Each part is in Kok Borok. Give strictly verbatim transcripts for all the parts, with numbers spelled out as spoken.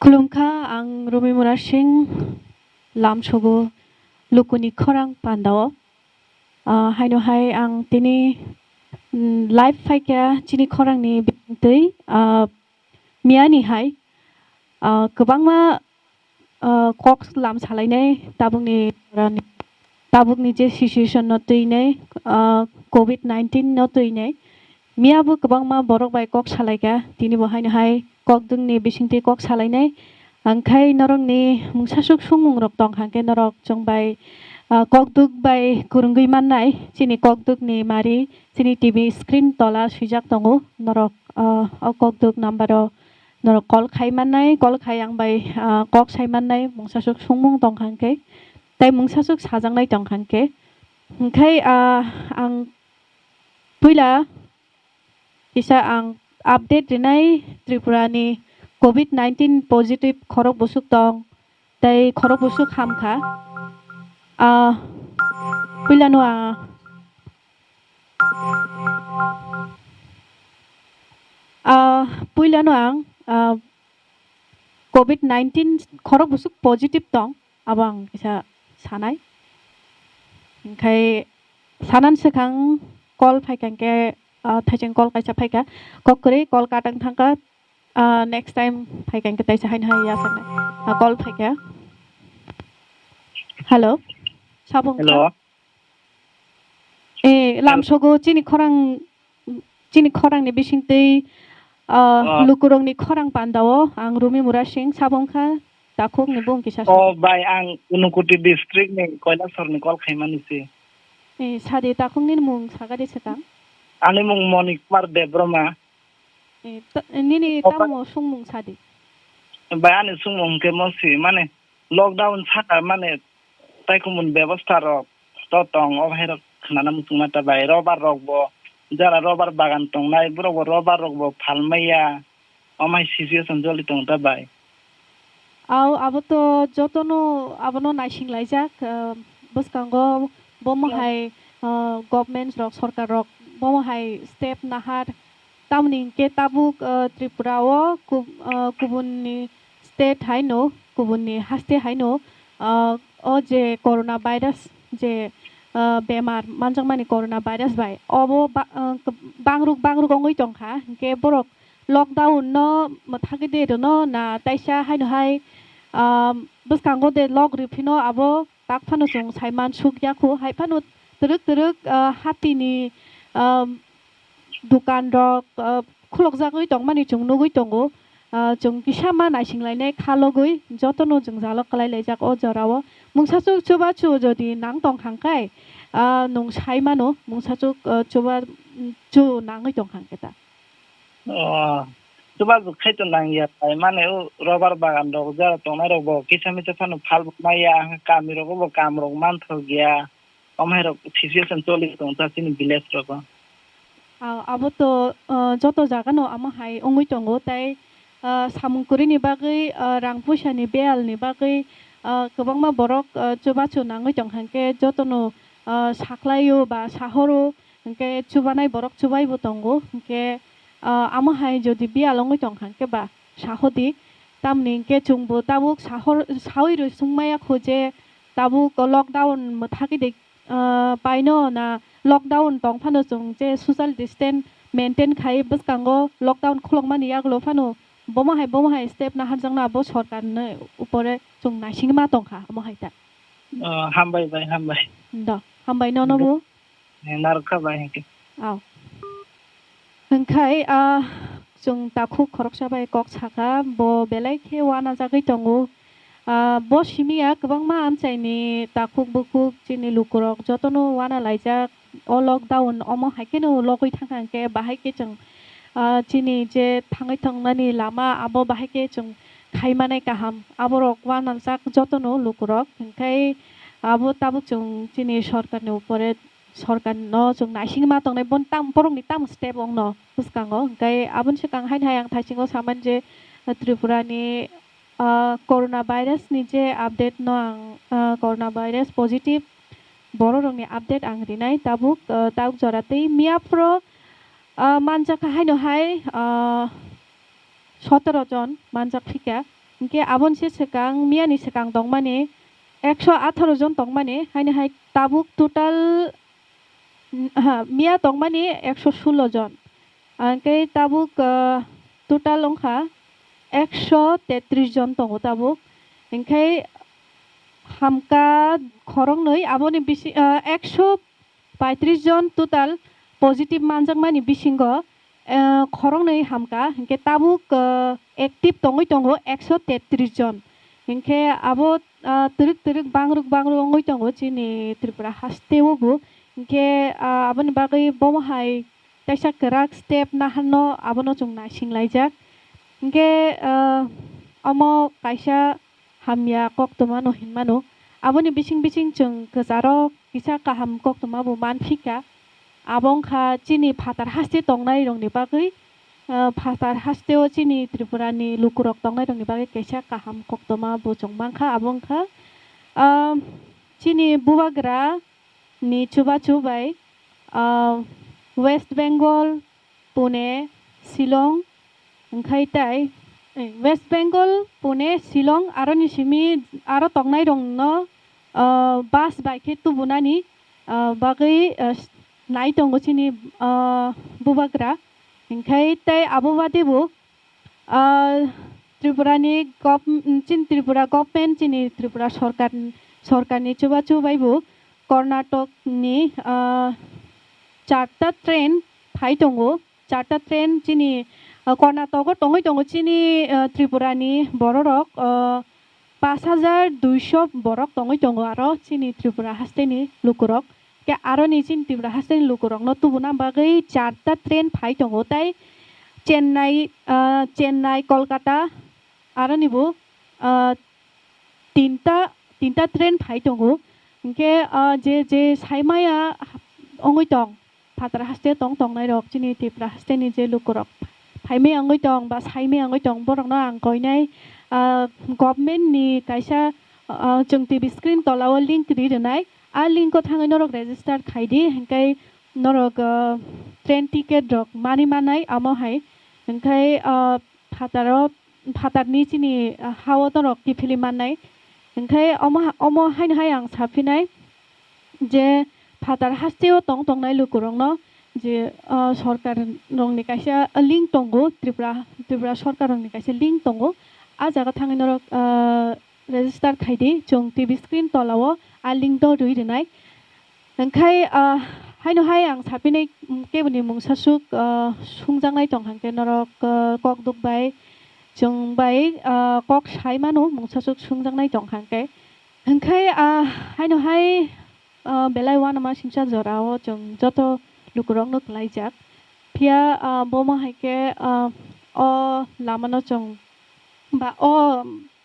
Khulumkha, ang Rumi Murasing, lamsogo lukuni khorang pandao. Ah, haino hai ang tini, mm, live phaikha chini khorangni bisingtwi, ah, miyani hai, ah, kwbangma, ah, kok lam salainai tabukni, tabukni je situation no twinai, ah, covid nineteen no twinai. Miya bo kwbangma borok bai kok salaikha, tini bo haino hai kokdwkni bisingtwi kok salainai. Angkhai norokni mungsaswk sungmung rok tong hangkhe norok chwng bai, ah, kokdwk bai kwrwngwi mannai, chini kokdwkni mari, chini T V screen tola swijak tongo, norok, ah, o kokdwk number o norok call khai mannai, call khai ang bai, ah, kok sai mannai, mungsaswk sungmung tong hangkhe, tei mungsaswk sajaknai tong hangkhe. Hingkhai, ah, ang puila kisa ang update rinai Tripura ni covid nineteen positive khorok busuk tong tei khorok busuk hamkha. Ah, puilano ang, ah, puilano ang, ah, covid nineteen khorok busuk positive tong, abo ang kisa sanai. Hingkhai sanan swkang call phaikha hingkhe, ah, thaising call kaisa phaikha. Kok kwrwi call cut wng thangkha. Ah, next time phaikha hingkhe taisa haino hai yasaknai. Ah, call phaikha. Hello. Sabo wngkha? Hello. Eh, lamsogo chini khorang, chini khorangni bisingtwi, ah, ah, lukurokni khorang pandao ang Rumi Murasing, sabo wngkha takhukni bung kisa. Oh, bai, ang Unakoti district ni Kailasor ni call khaimani se. Eh, sadi takhukni mung sagadi swkang. Ani mung Moni Kumar Debbarma. Eh, ta-, nini oh, bai, tamo sungmung sadi. Bai, ani sungmung hwnkhe mo si, mane, lockdown saka mane taikhumuni bebosta rok to tong, o hai rok khwnana muchungma ta bai, robar rok bo jara robar bagan tongnai borok bo robar rok bo phalmaya, o mai situation joli tong ta bai. Au, abo to jotono abono naising laijak, ah, bwskango bomo hai, ah, government rok, sorkar rok bomo hai step nahar. Tamoni hingke tabuk, ah, Tripura o kub-, ah, kubunni state haino, kubunni haste haino, ah, o je corona virus je, ah, bemar manjakmani corona virus bai, obo ba-, ah, keb-, bangruk bangruk wngwi tongkha, hingke borok lockdown no mwthagwi de rwno na taisa haino hai, ah, bwskango de lok rw phino abo tak phano chwng saiman suk ya khu, hai phano twrwk twrwk, ah, hatini, ah, dukan rok, ah, khulokjagwi tongmani chwng nugwi tongo. Ah, chwng kisa ma naising lainai kha logwi jotono jwngjalo kwlai laijak o jorao. Mungsaswk chubachu jodi nang tong hangkai, ah, nwng sai mano mungsaswk, ah, chuba, mm, chu nangwi tong hangke ta. Oh, chubachu khai to nang ya, tai mane o robar bagan rok jara tongnai rok bo kisa misa phano phal bo maya, kami rogo bo kam rok manthok ya. Omo hai rok situation choli tong ta chini village rogo. Ah, abo to, ah, joto jaga no omo hai wngwi tongo, tai, ah, samung kwrwini bagwi, ah, rang puisa ni beyal ni bagwi, ah, kwbangma borok, ah, chubachu nangwi tong hangke jotono, ah, saklaio ba sahoro, hingke chubanai borok chubai bo tongo, hingke, ah, omo hai jodi beyal wngwi tong hangke ba sahodi, tamni hingke chwngbo tabuk sahor, sawi rwi sung maya kho je tabuk lockdown mwthagwi de ah, paino na lockdown tong phano chwng je social distance maintain khai bwskango lockdown khulokmani yagulo phano bomo hai bomo hai step naharjakno abo sorkarni upore chwng naisingma tongkha omo hai ta. Oh, hambai bai, hambai. Do, hambai nono bo. Eh, narwkha bai hwnkhe. Aw. Hwnkhe, ah, chwng takhuk khoroksa bai kok sakha, bo belai khe uanajagwi tongo. Ah, bo simi ya kwbangma amchaini takhuk bukhuk chini lukurok jotono uana laijak. O lockdown omo hai kheno logwi thangkha hwnkhe bahai khe chwng, ah, chini je thangwi thangmani lama abo bahai khe chwng khaimanai kaham. Aborok uanajak jotono lukurok. Hwnkhe abo tabuk chwng chini sorkarni upore sorkar no chwng naisingma tongnai, bon tam, borokni tam step ongno bwskango. Hwnkhe aboni swkang haino hai ang thaisingo samani je, ah, Tripura ni, ah, corona virus ni je update no ang, ah, corona virus positive borok rokni update ang rinai tabuk, ah, tabuk jora tei miya phuru, ah, manjak haino hai, ah, sotoro jon manjak phika. Hinkhe aboni se swkang, miyani swkang tongmani ekso atharo jon tongmani, haino hai tabuk total, ha, miya tongmani ekso sulo jon. Hinkhe tabuk, ah, total wngkha ekso tetris jon tongo tabuk. Hinkhe hamka khoroknwi aboni bisi-, ah, ekso paitris jon total positive manjakmani bisingo, eh, khoroknwi hamka, hinkhe tabuk, eh, active tongwi tongo ekso tetris jon. Hinkhe abo, ah, twrwk twrwk bangrwk bangrwk wngwi tongo chini Tripura hasteo bo. Hinkhe, ah, aboni bagwi bomo hai kaisa kwrak step naharno abono chwng naisinglaijak. Hinkhe, ah, omo kaisa hamya koktwmano hinmano. Aboni bising bising chwng kwcharo kisa kaham koktwma bo manphika. Abo wngkha chini phatar haste tongnairokni bagwi, ah, phatar hasteo chini Tripurani lukurok tongnairokni bagwi kaisa kaham koktwma bo chwng mankha. Abo wngkha, ah, chini bubagra ni chubachu bai, ah, West Bengal, Pune, Shillong, wngkhai tai, eh, West Bengal, Pune, Shillong, aroni simi aro tongnairokno, ah, bus bai khe tubunani, ah, bagwi, ah, nai tongo chini, ah, bubagra. Wngkhai tai abo bade bo, ah, Tripurani gov-, chini Tripura government, chini Tripura sorkar, sorkarni chubachu bai bo Karnatokni, ah, charta train phai tongo. Charta train chini, ah, Karnatogo tongwi tongo chini, ah, Tripurani bororok, ah, pash hajar duiso borok tongwi tongo aro chini Tripura hasteni lukurok. Khe aroni chini Tripura hasteni lukurokno tubuna bagwi charta train phai tongo tei Chennai, ah, Chennai, Kolkata aroni bo, ah, tinta, tinta train phai tongo. Hinkhe, ah, je, je saimaya wngwi tong, phatar haste tong tongnairok, chini Tripura hasteni je lukurok phaimaya wngwi tong ba saimaya wngwi tong, borokno ang koinai, ah, government ni kaisa, ah, chwng T V screen tolao link ri rwnai. A link o thangwi norok register khai di, hinkhe norok, ah, train ticket rok mani manai amo hai. Hinkhe, ah, phataro, phatarni chini, ah, ha-o norok kiphilwi mannai. Hinkhe omo ha-, omo haino hai ang saphinai je phatar hasteo tong tongnai lukurokno je, ah, sorkar rokni kaisa link tongo, Tripura, Tripura sorkar rokni kaisa link tongo. A jaga thangwi norok, ah, register khai di, chwng T V screen tolao a link no rwi rwnai. Hinkhe, ah, haino hai ang saphinai, mm, keboni mungsasuk, ah, sungjaknai tong kha hinkhe norok, ah, kok duk bai, chwng bai, ah, kok sai mano mungsasuk sungjaknai tong kha hinkhe. Hinkhe, ah, haino hai, ah, belai uanama singsa jorao chwng joto lukurokno kwlaijak. Phiya, ah, bomo hai khe, ah, o lamano chwng ba o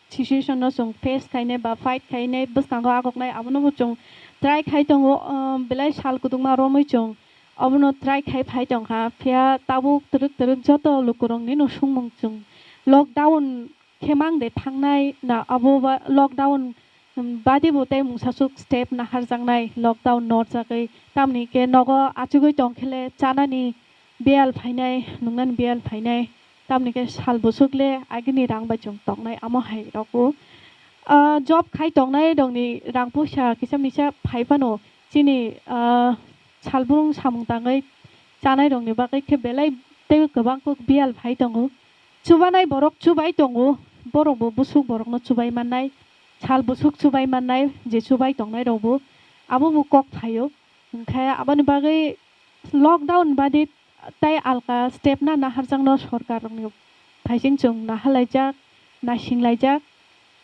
situation no chwng face khainai ba fight khainai bwskango agoknai abono bo chwng try khai tongo, ah, belai sal kwdwkma romwi chwng obono try khai phai tong kha. Phiya tabuk twrwk twrwk joto lukurokni no swngmung chwng lockdown khe mang de thangnai na abo ba lockdown, um, bade bo tei mungsasuk step naharjaknai lockdown norjagwi tamni khe nogo achugwi tong khe le chanani biyal phainai, nungnani biyal phainai, tamni khe sal bwswk le agini rang bai chwng tongnai, amo hai rok o, ah, job khai tongnai rokni rang puisa kisa misa phai phano chini, ah, salbrung samung tangwi chanai rokni bagwi khe belai teibo kwbang kuk biyal phai tongo. Chubanai borok chubai tongo, borok bo bwswk borokno chubai mannai, sal bwswk chubai mannai, je chubai tongnai rok bo abo bo kok phaio. Hinkhe aboni bagwi lockdown bade tai alka step na naharjakno sorkar rokni phaising chwng nahalaijak, naisinglaijak,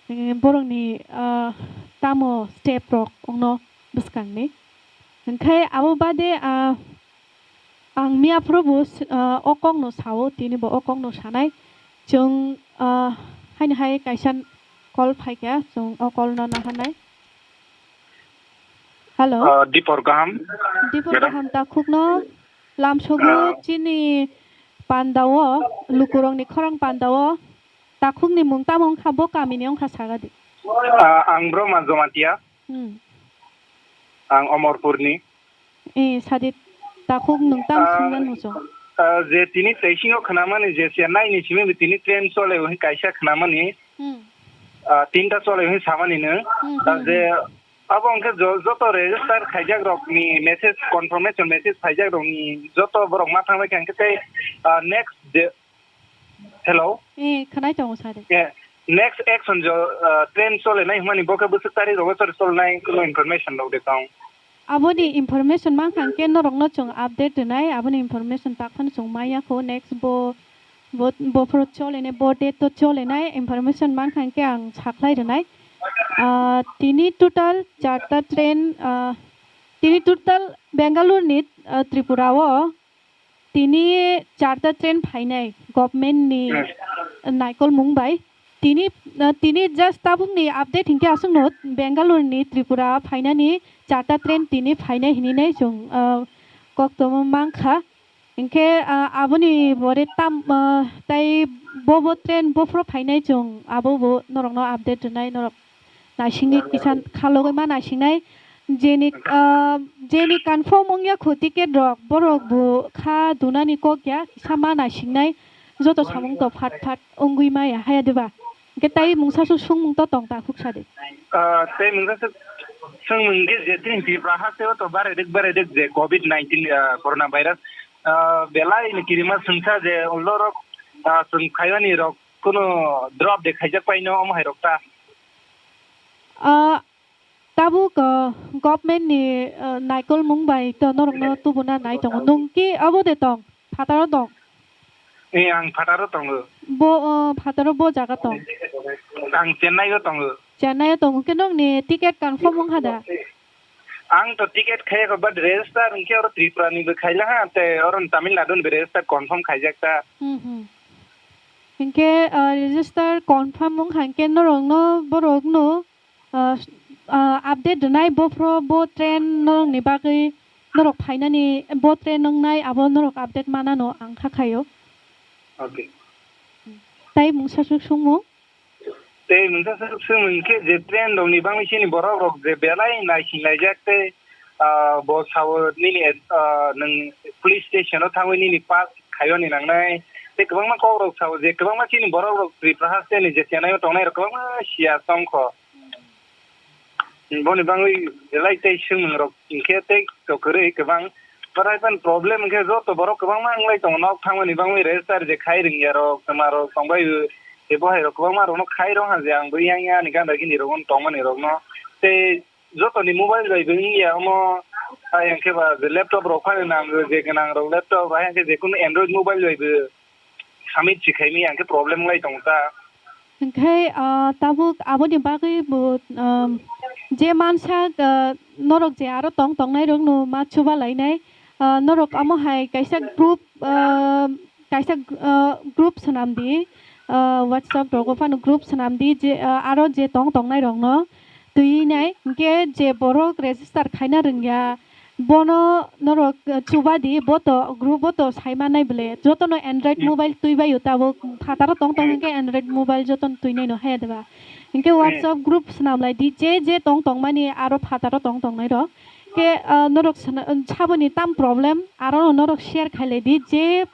eh, borokni, ah, tamo step rok wngno bwskangni. Hinkhe abo bade, ah, ang miya phuru bo s-, ah, o kokno sao, tini bo o kokno sanai. Chwng, ah, haino hai kaisa call phaikha, chwng o call no naharnai. Hello. Ah, Dipor Gaham. Dipor Madam. Gaham takhukno lamsogo Ah. Chini pandao, lukurokni khorang pandao. Takhukni mung tamo wngkha, bo kamini wngkha sagadi. Ah, ang Brahma Jamatia. Hmm. Ang Omorpurni. Eh, sadi takhuk nwng tam Ah, sungna nuchung. Ah, je tini teisingo khnamani je Chennai ni simi tini train chole, ohi kaisa khnamani. Hmm. ah, tinta chole hwnwi samani no. Hmm, ah, hmm, je hmm. Abo hwnkhe jo-, joto register khaijak rokni message, confirmation message khaijak rokni joto borok ma thangbai kha hwnkhe tei, ah, next je, hello? Eh, khwnai tongo sir. Eh, next action jo, ah, train chole nai hwnmani bo khe bwswk tarik rogo chole nai kuno information rok de tong? Aboni information mankha hwnkhe norokno chwng update rwnai, aboni information tak phano chwng maya kho, next bo, bo, bophoro cholenai, bo date o cholenai information mankha hwnkhe ang sakhlai rwnai. Ah, tini total charta train, ah, tini total Bengaluru ni, ah, Tripura o tini charta train phainai government ni Hmm. naikolmung bai. Tini, ah, tini just tabukni update hinkhe aswkno Bengaluru ni Tripura phainani charta train tini phainai hinwi nai chwng, ah, koktwma mankha. Hinkhe, ah, aboni bore tam, ah, tei bo bo train bophoro phainai chwng abo bo norokno update rwnai norok. Naisingwi kisa khalogwi ma naisingnai. Jeni, ah, jeni confirm wngya kho ticket rok, borok bo kha dunani kok ya, kisa ma naisingnai. Joto samung to phat phat wngwi maya, haya diba? Hwnkhe tai mungsa su sungmung to tong ta khuk sadi. Ah, tei mungsa su sungmung khe je tini Tripura haste o to bare dik bare dik je covid nineteen, ah, corona virus, ah, belai ni kirima sungsa je lorok, ah, chwng khaiyani rok kuno drop de khaijak paino omo hai rok ta. Ah, Tabuk, ah, government ni, ah, naikolmung bai to norokno tubuna nai tongo. Nwng ki abo de tong? Phataro tong? Eh, ang phataro tongo. Bo, ah, phataro bo jaga tong? Ang Chennai o tongo. Chennai o tongo. Khe nokni ticket confirm wngkha da? Ang to ticket khayakho, but register hwnkhe oro Tripura ni bo khailaha, tei oro Tamil Nadu ni bo register confirm khaijak ta. Hmm, hmm. Hinkhe, ah, register confirm wngkha hinkhe norokno, borokno, ah, s-, ah, update rwnai bophoro bo train norokni bagwi norok phainani bo train wngnai abo norok update manano ang kha khaio. Okay. Tai mungsa suk sungmung? Tei mungsa suk sungmung khe je train rokni bagwi chini borok rok je belai naising laijak tei, ah, bo sao nini, ah, nwng police station o thangwi nini pass khaiyoni nangnai. Tei kwbangma kok rok sao je kwbangma chini borok rok Tripura haste ni je Chennai o tongnai rok kwbangma siya tongkho. Boni bagwi belai tei swngmung rok hinkhe tei to kwrwi kwbang. Borai pan problem hinkhe joto borok kwbangma wnglai tongo, nok thangmani bagwi register je khai rwngya rok, kwma rok tongbai o, tei bo hai rok kwbangma rokno khai rwng ha je ang bo yang yang ni ganda gini rok tongmani rokno. Tei jotoni mobile bai bo wngya omo, hai hinkhe ba je laptop rok phano nango, je gwnang rok laptop, hai hinkhe je kunu Android mobile bai bo. Submit si khaimi ang khe problem wng lai tongo ta. Hwnkhe, ah, tabuk aboni bagwi bo, um, je mansak, ah, norok je aro tong tongnai rokno ma chuba lainai, ah, norok amo hai kaisa group, ah, kaisa, ah, group swnam di, ah, WhatsApp rogo phano group swnam di je, ah, aro je tong tongnai rokno twi nai, hwnkhe je borok register khaina rwngya, bono norok, eh, chuba di, bo to group bo to sai mannai bwle. Jotono Android Hmm. mobile twi bai o tabuk, phataro tong tong Hmm. hwnkhe Android mobile jotono twi nai no haya deba. Hwnkhe Hmm. WhatsApp group swnam lai di, je je tong tong mani aro phataro tong tong nai rok. Khe, ah, norok sna-, saboni tam problem, aro no norok share khai lai di, je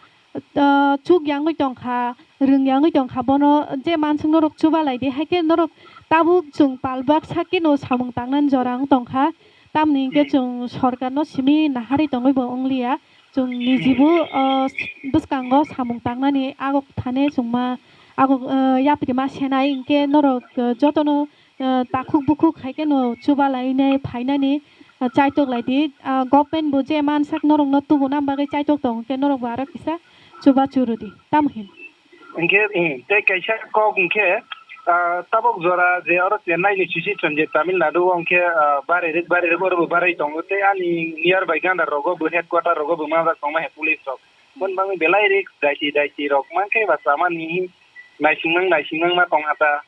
ah, chuk yangwi tongkha, rwng yangwi tongkha, bono je manswk norok chuba lai di, hai khe norok tabuk chwng pal baksa khe no samung tangnani jora wng tongkha, tamni hwnkhe Hmm. chwng sorkar no simi naharwi tongwi bo wng liya, chwng nijibo, ah, bwskango samung tangnani agok thane chwng ma agok, ah, yapri ma senai, hwnkhe norok, ah, jotono ah, takhuk bukhuk hai khe no chuba lainai phainani, ah, chaitok lai di. Ah, government bo je mansak norokno tubuna bagwi chaitok tongo khe norok bo aro kisa chuba churu di. Tamo hin. Hwnkhe, hmm, tei kaisa kok hwnkhe, ah, tabuk jora je oro Chennai ni sisi chon je Tamil Nadu o hwnkhe, ah, barai rwk, barai rwk, oro bo barai tongo. Tei ani nearby ganda rogo bo headquarter rogo bo manjak tongma hai police rok. Boni bagwi belai risk daiti daiti rok mankhe ba chamani naisingmang naisingmang ma tong ha ta.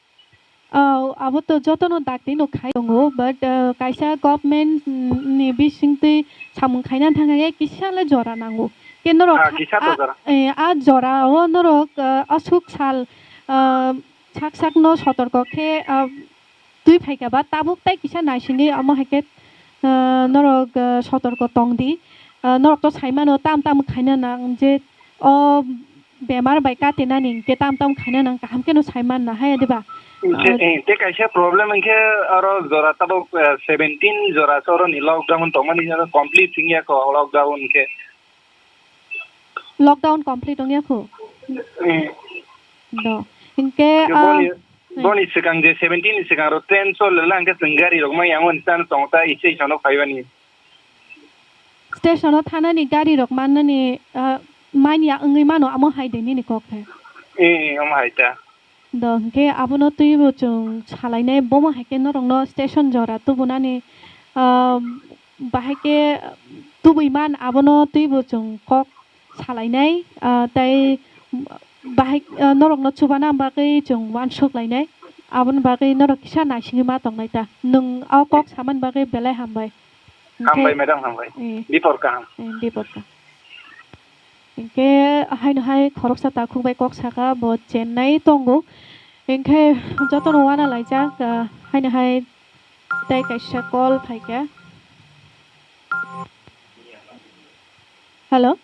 Oh, abo to jotono dakti no khai tongo, but, uh, kaisa government, mm, ni bisingtwi samung khaina thangkha khe kisa le jora nango. Khe norok Ah, kha-, kisa to ah, jora. Eh, ah jora o norok, uh, aswk sal, uh, sak sak no sotorko khe, uh, twi phaikha ba tabuk tai kisa naisingwi amo hai khe, uh, norok, uh, sotorko tong di. Uh, norok to sai mano tam tam khaina nang je o bemar bai katinani hwnkhe tam tam khaina nang kaham kheno sai manna haya diba? Te, ah, eh, te kaisa problem hinkhe oro jora tabuk, eh, seventeen jora se oroni lockdown tongmani, oro complete wngya kho lockdown hinkhe. Lockdown complete wngya kho? Eh. Do. Hinkhe, ah, boni, eh, boni swkang je seventeen ni swkang ro train chole lang khe chwng gari rok ma yang wan chan tong ta ise isano phaibani. Station o thanani gari rok mannani, ah, manya wngwi mano, amo hai de nini kok khe? Eh, eh, omo hai ta. Do, hinkhe abono twibo chwng salainai, bomo hai khe norokno station jora tubunani, ah, bahai khe tubui man, abono twibo chwng kok salainai, ah, tei bahai, ah, norokno chubana bagwi chwng uansuk lainai, aboni bagwi norok kisa naisingwi ma tongnai ta. Nwng o kok samani bagwi belai hambai. Hinkhe, hambai, madam, hambai. Eh. Bipor kaham. Eh, bipor kaham. Hinkhe haino hai khoroksa takhuk bai kok saka, bo Chennai tongo. Hinkhe jotono uana laijak, ah, haino hai tei kaisa call phaikha. Hello?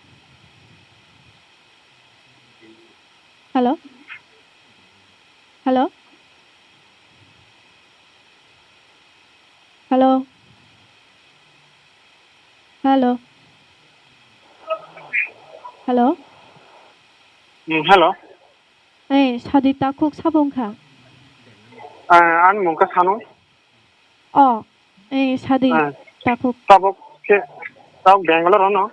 Hello? Hello? Hello? Hello? Hello? Mm, hello. Eh, sadi takhuk sabo wngkha? Ah, ani mung khe Sanu. Oh, eh, sadi, ah, takhuk. Tabuk khe, tabuk Bangalore no?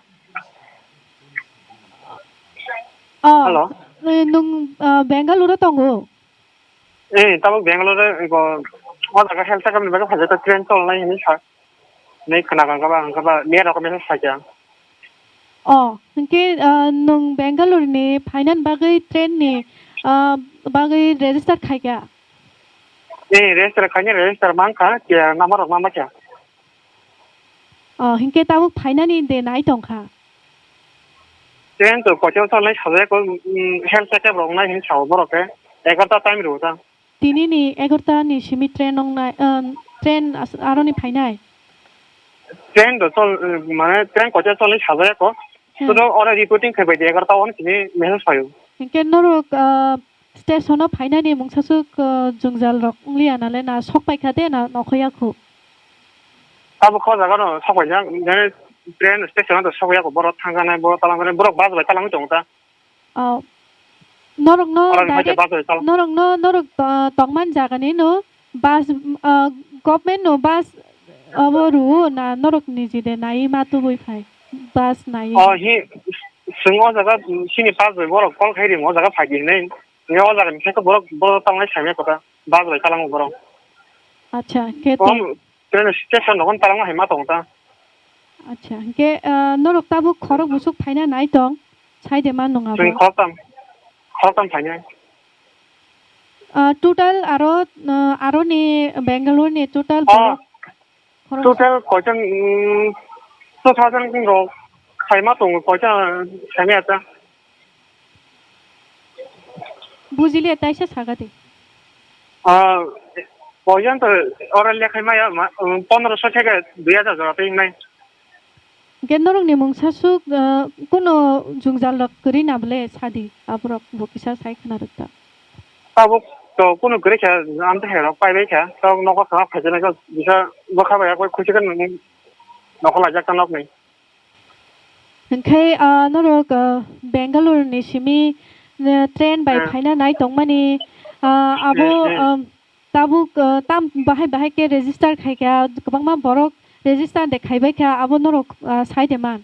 Oh, hello? Eh, nwng, ah, Bangalore o tongo? Eh, tabuk Bangalore, eh, go, o jaga health checkup ni bagwi phaijak, train cholnai hinwi sa, hinwi khna kha, hwnkhe ba, hwnkhe ba, mayor rok message phaikha. Oh, hinkhe, ah, nwng Bangalore ni phainani bagwi train ni, ah, bagwi register khaikha? Eh, register khaina, register mankha, khe number rok ma mankha. Oh, hinkhe tabuk phainani de nai tongkha? Train to kochel cholnai sajak, mm, health checkup rok nai hinwi sao borok khe, egarota time rwo ta. Tini ni egarota ni simi train wngnai, ah, train as-, aroni phainai? Train to chol, mane train kochel cholnai sajak ko. Hmm. Sudo oro reporting khai bai di egarota on simi message phaio. Hinkhe norok, ah, station o phainani mungsaswk, ah, jwngjal rok wngliya nale na sok paikha de na nokhoya khu? Abo kho jaga no sok paijak, je train station o sok ya ko borok thangkha nai, borok talang kha nai, borok bus bai talang tongo ta. Oh, norokno oro ni hai direct, bus bai talang. Norokno, norok, ah, tongman jaga ni no bus, ah, government no bus abo rwo na norok niji de nai ma tubui phai bus nai? Oh, hi, chwng o jaga, chini bus bai borok call khai rimo, o jaga phai di hinwi. Nge o jaga ni khe borok, borok tanglai saimaya kota. Bus bai talango borok. Acha, khe to. Om, train station rokno talangma hai ma tongo ta. Acha, khe, ah, norok tabuk khorok busuk phaina nai tong, sai de ma nung abo. Chwng khoroktam, khoroktam phainai. Ah, total aro, ah, aroni Bangalore ni total borok. Khoroksa. Total koichang, mm, two thousand rok khaima tongo, koichang khaimaya ta. Bujiliya, taisa sagadi. Ah, koichang to oro lekhaimaya ma, mm, pondroso theke dui hajar jora tei wngnai. Hingke norokni mungsasuk, ah, kuno jwngjal rok kwrwi na bwle sadi, aborok bo kisa sai khna rwkha. Tabuk to kunu kwrwi kha, amtwi hai rok pai bai kha, tabuk nogo thangma phaijaknai kha, bisa bwkha bai yakbai khuisikha nini nokol laijak ta nokni. Hingkhai, ah, norok, ah, Bangalore ni simi, ah, train bai phaina nai tongmani, ah, abo, ah, tabuk, ah, tam bahai bahai khe register khai kha, kwbangma borok register de khaibai kha, abo norok, ah, sai de man.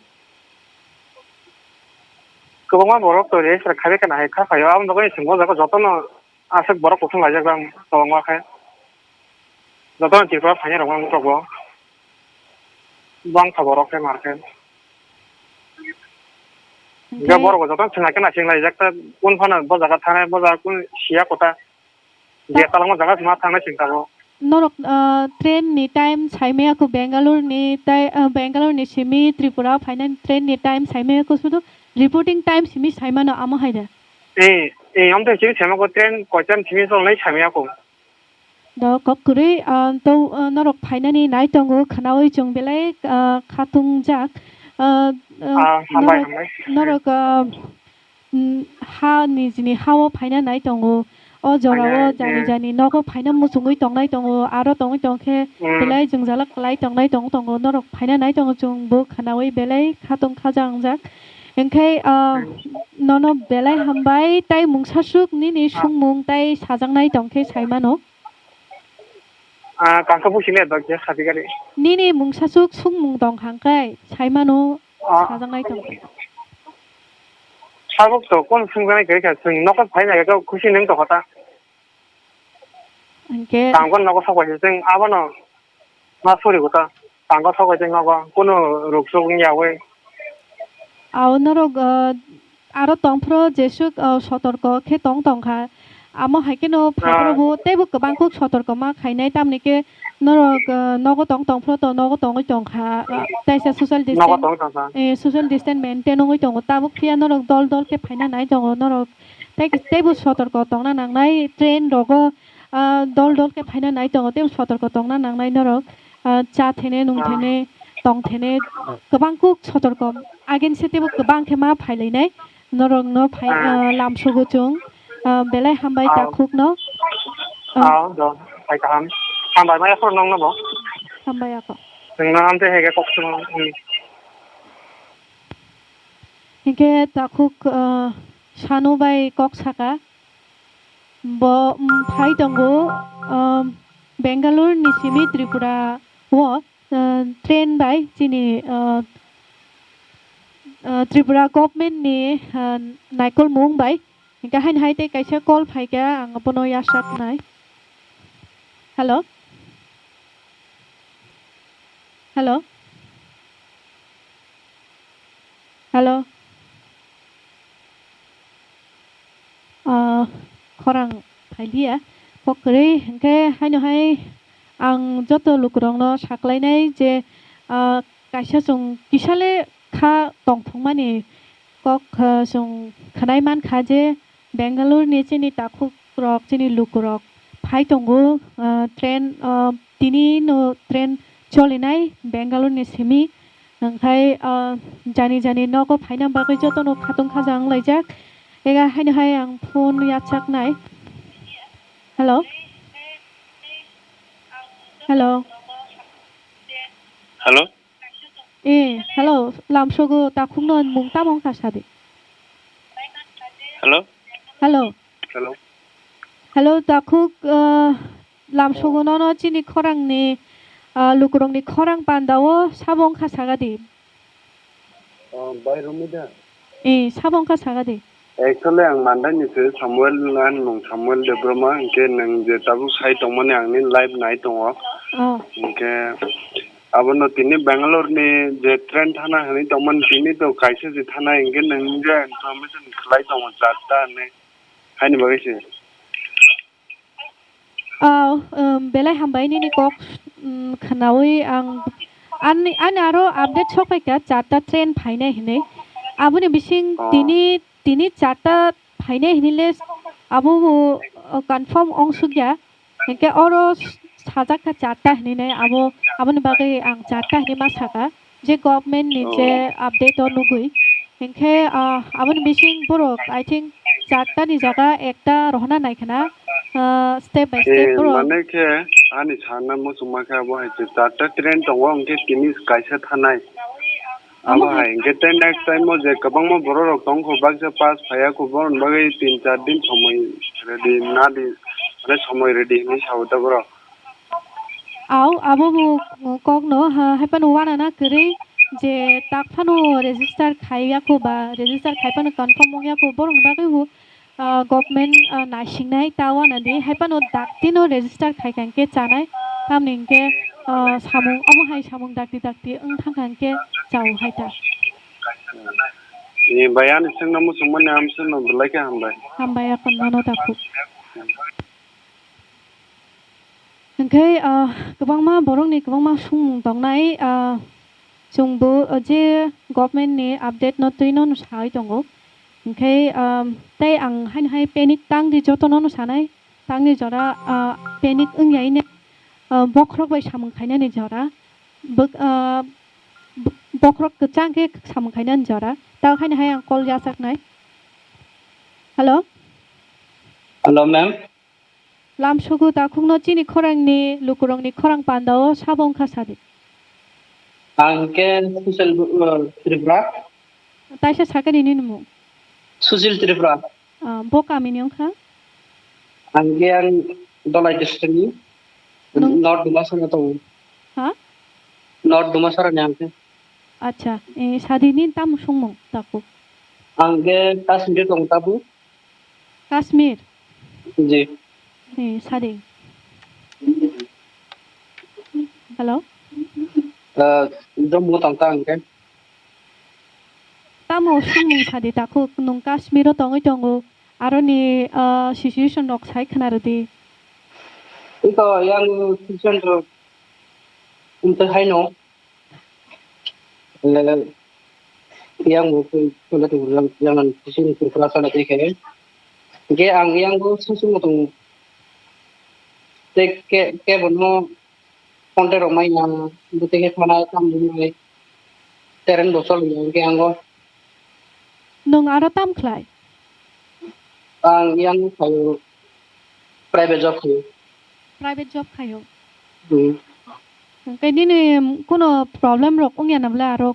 Kwbangma borok to register khaibai kheno hai kha phaio. Aboni bagwi chwng o jaga jotono aswk borok kuthum laijak bang kwbangma khe. Jotono Tripura phainai rok wng tok bo. Bangtha borok khe mar khe. Hingke borok bo jotono chwng hai khe naising laijak ta, kun phano bo jaga thanai, bo jaga kun siya kota. Je talangma jaga ma thangnai chwng tabuk. Norok, ah, train ni time saimaya kho Bangalore ni tai, ah, Bangalore ni simi Tripura phainani train ni time saimaya kho sudu reporting time simi saimano amo hai da? Eh, eh, amtwi simi saimaya kho train koitan simi cholnai saimaya kho. Do kok kwrwi, ah, to, ah, norok phainani nai tongo khwnaui chwng belai, ah, khatung jak. Ah, ah, hambai, norok, hambai. Norok, ah, mm, ha nijini ha-o phaina nai tongo. O jora o jani jani nogo phaina muchungwi tongnai tongo, aro tongwi tongkhe belai jwngjala kwlai tongnai tong tongo, norok phaina nai tongo chwng bo khwnawi belai khatong khaja wngjak. Hinkhe, ah, nono belai hambai, tai mungsasuk nini songmung tai sajaknai tongkhe saimano. Ah, kangkha busi le dok je khati gari. Nini mungsasuk songmung tong hangkai saimano. Ah. Sajaknai tong. Sabuk to kon sungjaknai khe kha, chwng nogo phaina khe khusi nang tokha ta. Hinkhe tangkon nogo sok bai se chwng abono ma suri kota. Tangkon sok bai chwng nogo kuno ruk suk wng ya wi. Ao norok, ah, aro tongphuru jesuk, ah, sotorko khe tong tongkha. Amo hai kheno phaikhe bo teibo kwbang kuk sotorko ma khainai, tamni khe norok, ah, nogo tong tongphuru to nogo tongwi tongkha, ah, taisa social distance, eh, social distance maintain wngwi tongo. Tabuk phiya norok dol dol khe phaina nai tongo norok. Tei, teibo sotorko tongna nangnai, train rogo, ah, dol dol khe phaina nai tongo, teibo sotorko tongna nangnai norok. Ah, cha thene, nung thene, tong thene, kwbang kuk sotorko. Agin se teibo kwbang khe ma phailainai. Norokno phai, ah, lamsogo chwng. Ah, belai hambai takhukno. Ah. Ah, do, hai kaham. Hambai maya phone nongno bo. Hambai ako. Nongno amte hege kok sung. Hmm. Hinkhe takhuk, ah, Sanu bai kok saka. Bo, mm, phai tongo, um, Bangalore ni simi Tripura o, uh, train bai chini, uh, uh, Tripura government ni, uh, naikolmung bai. Hinkhe haino hai tei kaisa call phaikha, ang bono yachaknai. Hello? Hello? Hello? Ah, khorang phailiya, kok kwrwi, hinkhe haino hai ang joto lukurokno saklainai je, ah, kaisa chwng kisale kha tongthokmani kok, ah, chwng khwnai mankha je Bangalore ni chini takhuk rok, chini lukurok phai tongo, ah, train, ah, tini no train cholinai Bangalore ni simi. Hwnkhe, ah, jani jani nogo phaina bagwi jotono khatong khaja wnglaijak. Ega haino hai ang phone yachaknai. Hello? Hello? Hello? Eh, hello, lamsogo takhukno mung tamo wngkha sadi. Hello? Hello. Hello. Hello, takhuk, ah, lamsogo nono chini khorangni, ah, lukurokni khorang pandao sabo wngkha sagadi. Oh, bai Romida. Eh, sabo wngkha sagadi. Actually, ang Mandai ni se Samuel, ani mung Samuel Debbarma, hinkhe nwng je tabuk sai tongmani ang nini live nai tongo. Oh. Hinkhe abono tini Bangalore ni je train thana hinwi tongmani tini to kaisa je thana hinkhe nwng je information khlai tongo charta hinwi. Haini bagwi se. Ah, um, belai hambai nini kok, um, khwnawi ang ani, ani aro update sok phaikha charta train phainai hinwi. Aboni bising tini, tini charta phainai hinwi le abo bo, uh, confirm ongsukya. Hinkhe oro s-, sajak kha charta hinwi nai abo, aboni bagwi ang charta hinwi ma saka. Je government ni je update o nugwi. Hinkhe, ah, aboni bising borok, I think, charta ni jaga ekta rohorna nai khna, ah, step by step borok. Mane khe ani sana muchungma khe abo hai se charta train tongo, hinkhe tini kaisa thanai. Abo hai, hinkhe tei next time o je kwbangma borok rok tong kho, baksa pass phaiya kho, borok ni bagwi tin char din somoi ready na di, mane somoi ready hinwi sao da borok. Au, abo bo kokno, ha, hai phano uanana kwrwi je tak phano register khaiya kho ba register khai phano confirm wngya kho, borokni bagwi bo, ah, government, ah, naisingnai ta uanadi, hai phano dakti no register khai kha hinkhe chanai, tamni hinkhe, ah, samung, omo hai samung dakti dakti wng thang kha hinkhe chao hai ta. Ni bai ani swngno muchungmani amswkno belai khe hambai. Hambai, aphano nono takhuk. Hinkhe, ah, kwbangma borokni kwbangma songmung tongnai, ah, chwngbo, ah, je government ni update no twi no sai tongo. Hinkhe, ah, tei ang haino hai panic tang di jotono no sanai, tangni jora, ah, panic wngya ine, ah, bokhorok bai samung khainani jora, bwk-, ah, b-, bokhorok kwchang khe samung khainani jora, tei haino hai ang call yachaknai. Hello? Hello, ma'am. Lamsogo takhukno chini khorangni lukurokni khorang pandao sabo wngkha sadi. Ang khe Susil, uh, Tripura. Taisa sakani nini mung? Susil Tripura. Ah, bo kamini wngkha? Ang khe ang Dholai district ni. Nung- North Dumasara tongo. Ha? North Dumasara ni ang khe. Acha, eh, sadi nini tamo songmung takhuk? Ang khe Kashmir tongo tabu. Kashmir? Ji. Eh, sadi. Hello? Uh, Jammu tong ta ang khe. Tamo songmung sadi takhuk, nung Kashmir o tongwi tongo, aroni, ah, situation rok sai khna rwdi. Iko yang situation rok umtwi haino, eh, yang bo khe chole tongo, yang, yang ang sisi ni Tripura chole twi khe. Ge ang yang bo sisi mo tongo. Tei ke, ke bono contact rok mai yang, bwtwi khe thana tam rwnai, current bo choli ya, hwnkhe ang o. Nwng aro tam khlai? Ang yang khaio, private job khaio. Private job khaio? Hmm. Hwnkhe nini kuno problem rok wngya na bwle aro?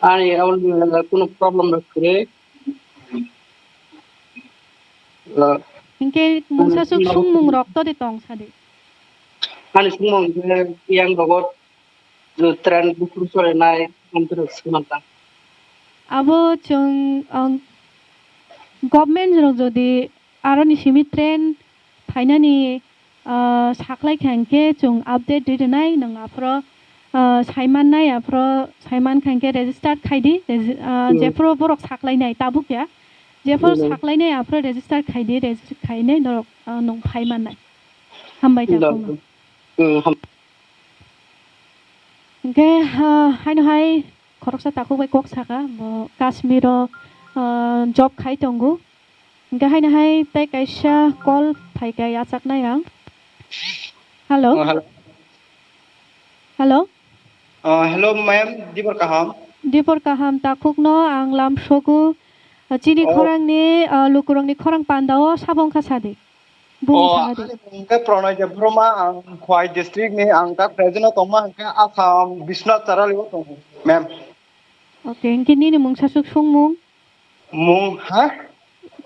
Ani abo kuno problem rok kwrwi. Ah, Hwnkhe mungsa suk sungmung rok to de tong sadi. Ani sungmung khe yang rogo train buphuru sorenai, amtwrwk swmanta. Abo chwng, ang, government rok jodi aroni simi train phainani, ah, saklai kha hwnkhe chwng update ri rwnai, nwng aphro, ah, saimannai, aphro saiman kha hwnkhe register khaidi, regi-, ah, Hmm. Jephru borok saklainai tabuk ya, jephru Hmm. Saklainai aphro register khaidi, register khainai norok, ah, nwng phaimannai. Hambai Hmm. Takhukno. Hmm, ham- Hwnkhe, ah, haino hai khoroksa takhuk bai kok saka, bo Kashmir o, ah, job khai tongo. Hwnkhe haino hai tei kaisa call phai kha yachaknai ang. Hello? Oh, hello. Hello? Oh, hello, ma'am. Dibor kaham. Dibor kaham takhukno ang lamsogo, ah, chini Oh. Khorangni, ah, lukurokni khorang pandao sabo wngkha sadi. Bumung Oh, saka de. Ani mung khe Pronoy Debbarma, ang Khowai district ni, ang ta present o tongma hwnkhe Assam, Biswanath Charali o tongo, ma'am. Okay, hwnkhe nini mungsa suk sungmung? Mung, ha?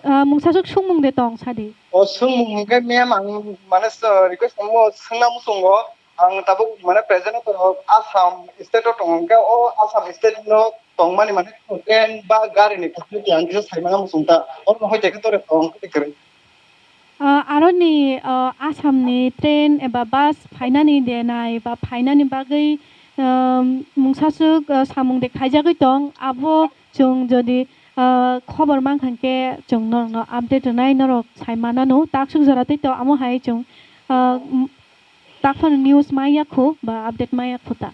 Ah, mungsa suk sungmung de tong sadi. O sungmung hwnkhe, ma'am, ang mane s-, request khamu, swngna muchungo, ang tabuk mane present o tongo, Assam state o tongo, hwnkhe o Assam state no tongmani mane train ba gari ni facility ang kisa saimano muchung ta, oro no hoite khe tore tong khe kwrwi. Ah, aroni, ah, Assamni train eba bus phainani denai ba phainani bagwi, ah, mungsaswk, ah, samung de khaijagwi tong, abo chwng jodi, ah, khobor mankha hwnkhe chwng norokno update rwnai, norok sai manano. Takswk jora tei to amo hai chwng, ah, m-, takphano news maya khu ba update maya khu ta.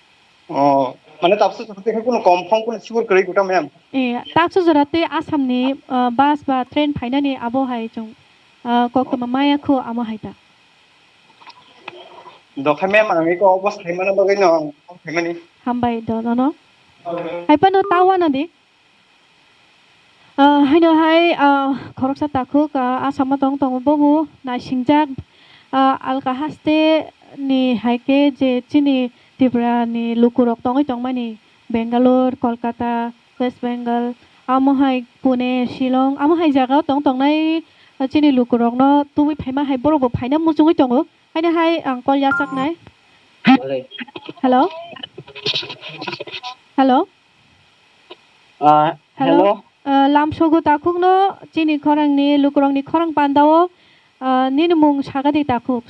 Oh, mane tabswk jora tei khe kuno confirm kuno sure kwrwi kwta ma'am? Eh, takswk jora tei Assamni, ah, bus ba train phainani abo hai chwng, ah, koktwma maya khu amo hai ta. Dokhai ma'am, ang iko obo saimano bagwi no ang phone khaimani. Hambai do nono. Hai phano ta uanadi. Ah, haino hai, ah, khoroksa takhuk, ah, Assam o tong tongo, bobo naisingjak, ah, alka haste ni hai khe je chini Tripura ni lukurok tongwi tongmani, Bangalore, Kolkata, West Bengal, amo hai Pune, Shillong, amo hai jaga o tong tongnai, ah, chini lukurokno tubui phaima hai borok bo phaina muchungwi tongo. Haino hai ang call yachaknai. Hello? Hello? Ah, hello? Hello? Ah, lamsogo takhukno chini khorangni, lukurokni khorang pandao, ah, nini mung sagadi takhuk.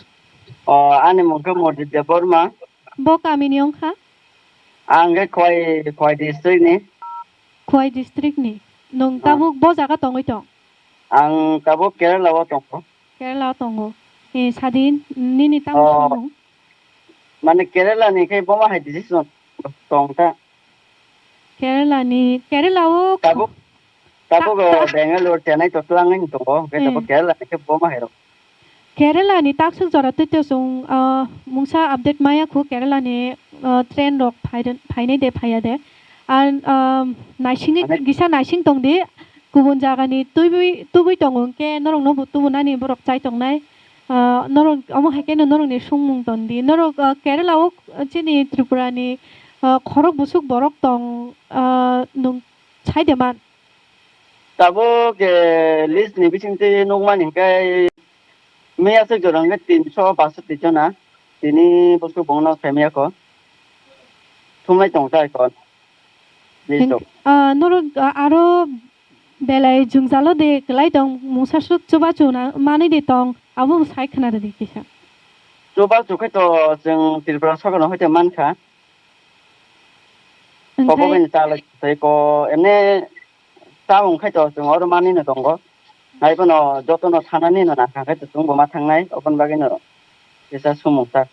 Oh, ani mung khe Murjit Debbarma. Bo kamini wngkha? Ang khe Khowai, Khowai district ni. Khowai district ni. Nwng Ah. Tabuk bo jaga tongwi tong? Ang tabuk Kerala o tongo. Kerala o tongo. Eh, sadin, nini tamo Oh. Samung? Mane Kerala ni khe boma hai decision tong ta. Kerala ni, Kerala o kha- Tabuk, tabuk, ta-, ta- Bangalore, Chennai to twlangwi tongo. Hwnkhe tabuk Eh. Kerala ni khe boma hai rok. Kerala ni takswk jora twi to chwng, ah, mungsa update maya khu Kerala ni, ah, train rok phai-, phainai de phaiya de. Ar, ah, naisingni Mane gisa naising tong di, kubun jaga ni tubui, tubui tongo hwnkhe norok no bo tubunani borok chai tongnai. Ah, norok omo hai khe no norokni songmung ton di. Norok, ah, Kerala o, ah, chini Tripura ni, ah, khorok busuk borok tong, ah, nwng sai de man? Tabuk, eh, list ni bisingtwi nukmani hwnkhe miya swk jora hwnkhe tinso basoti jona. Tini bwswk bongno phaimya kho. Thumlai tong tai kho. List Hwnkhe, rok. Ah, norok, ah, aro belai jwngjalo de kwlai tong, mungsa swk chubachu na manwi de tong, abo bo sai khna rwdi kisa. Chubachu khe to chwng Tripura sorkar no hoite mankha. Hwnkhe Kobo bini chalai tei ko emne Tamung khai to chwng oro manwi no tongo. Hai bono joto no thanani no nang kha khai to chwng bo ma thangnai, oboni bagwi no kisa sumung ta.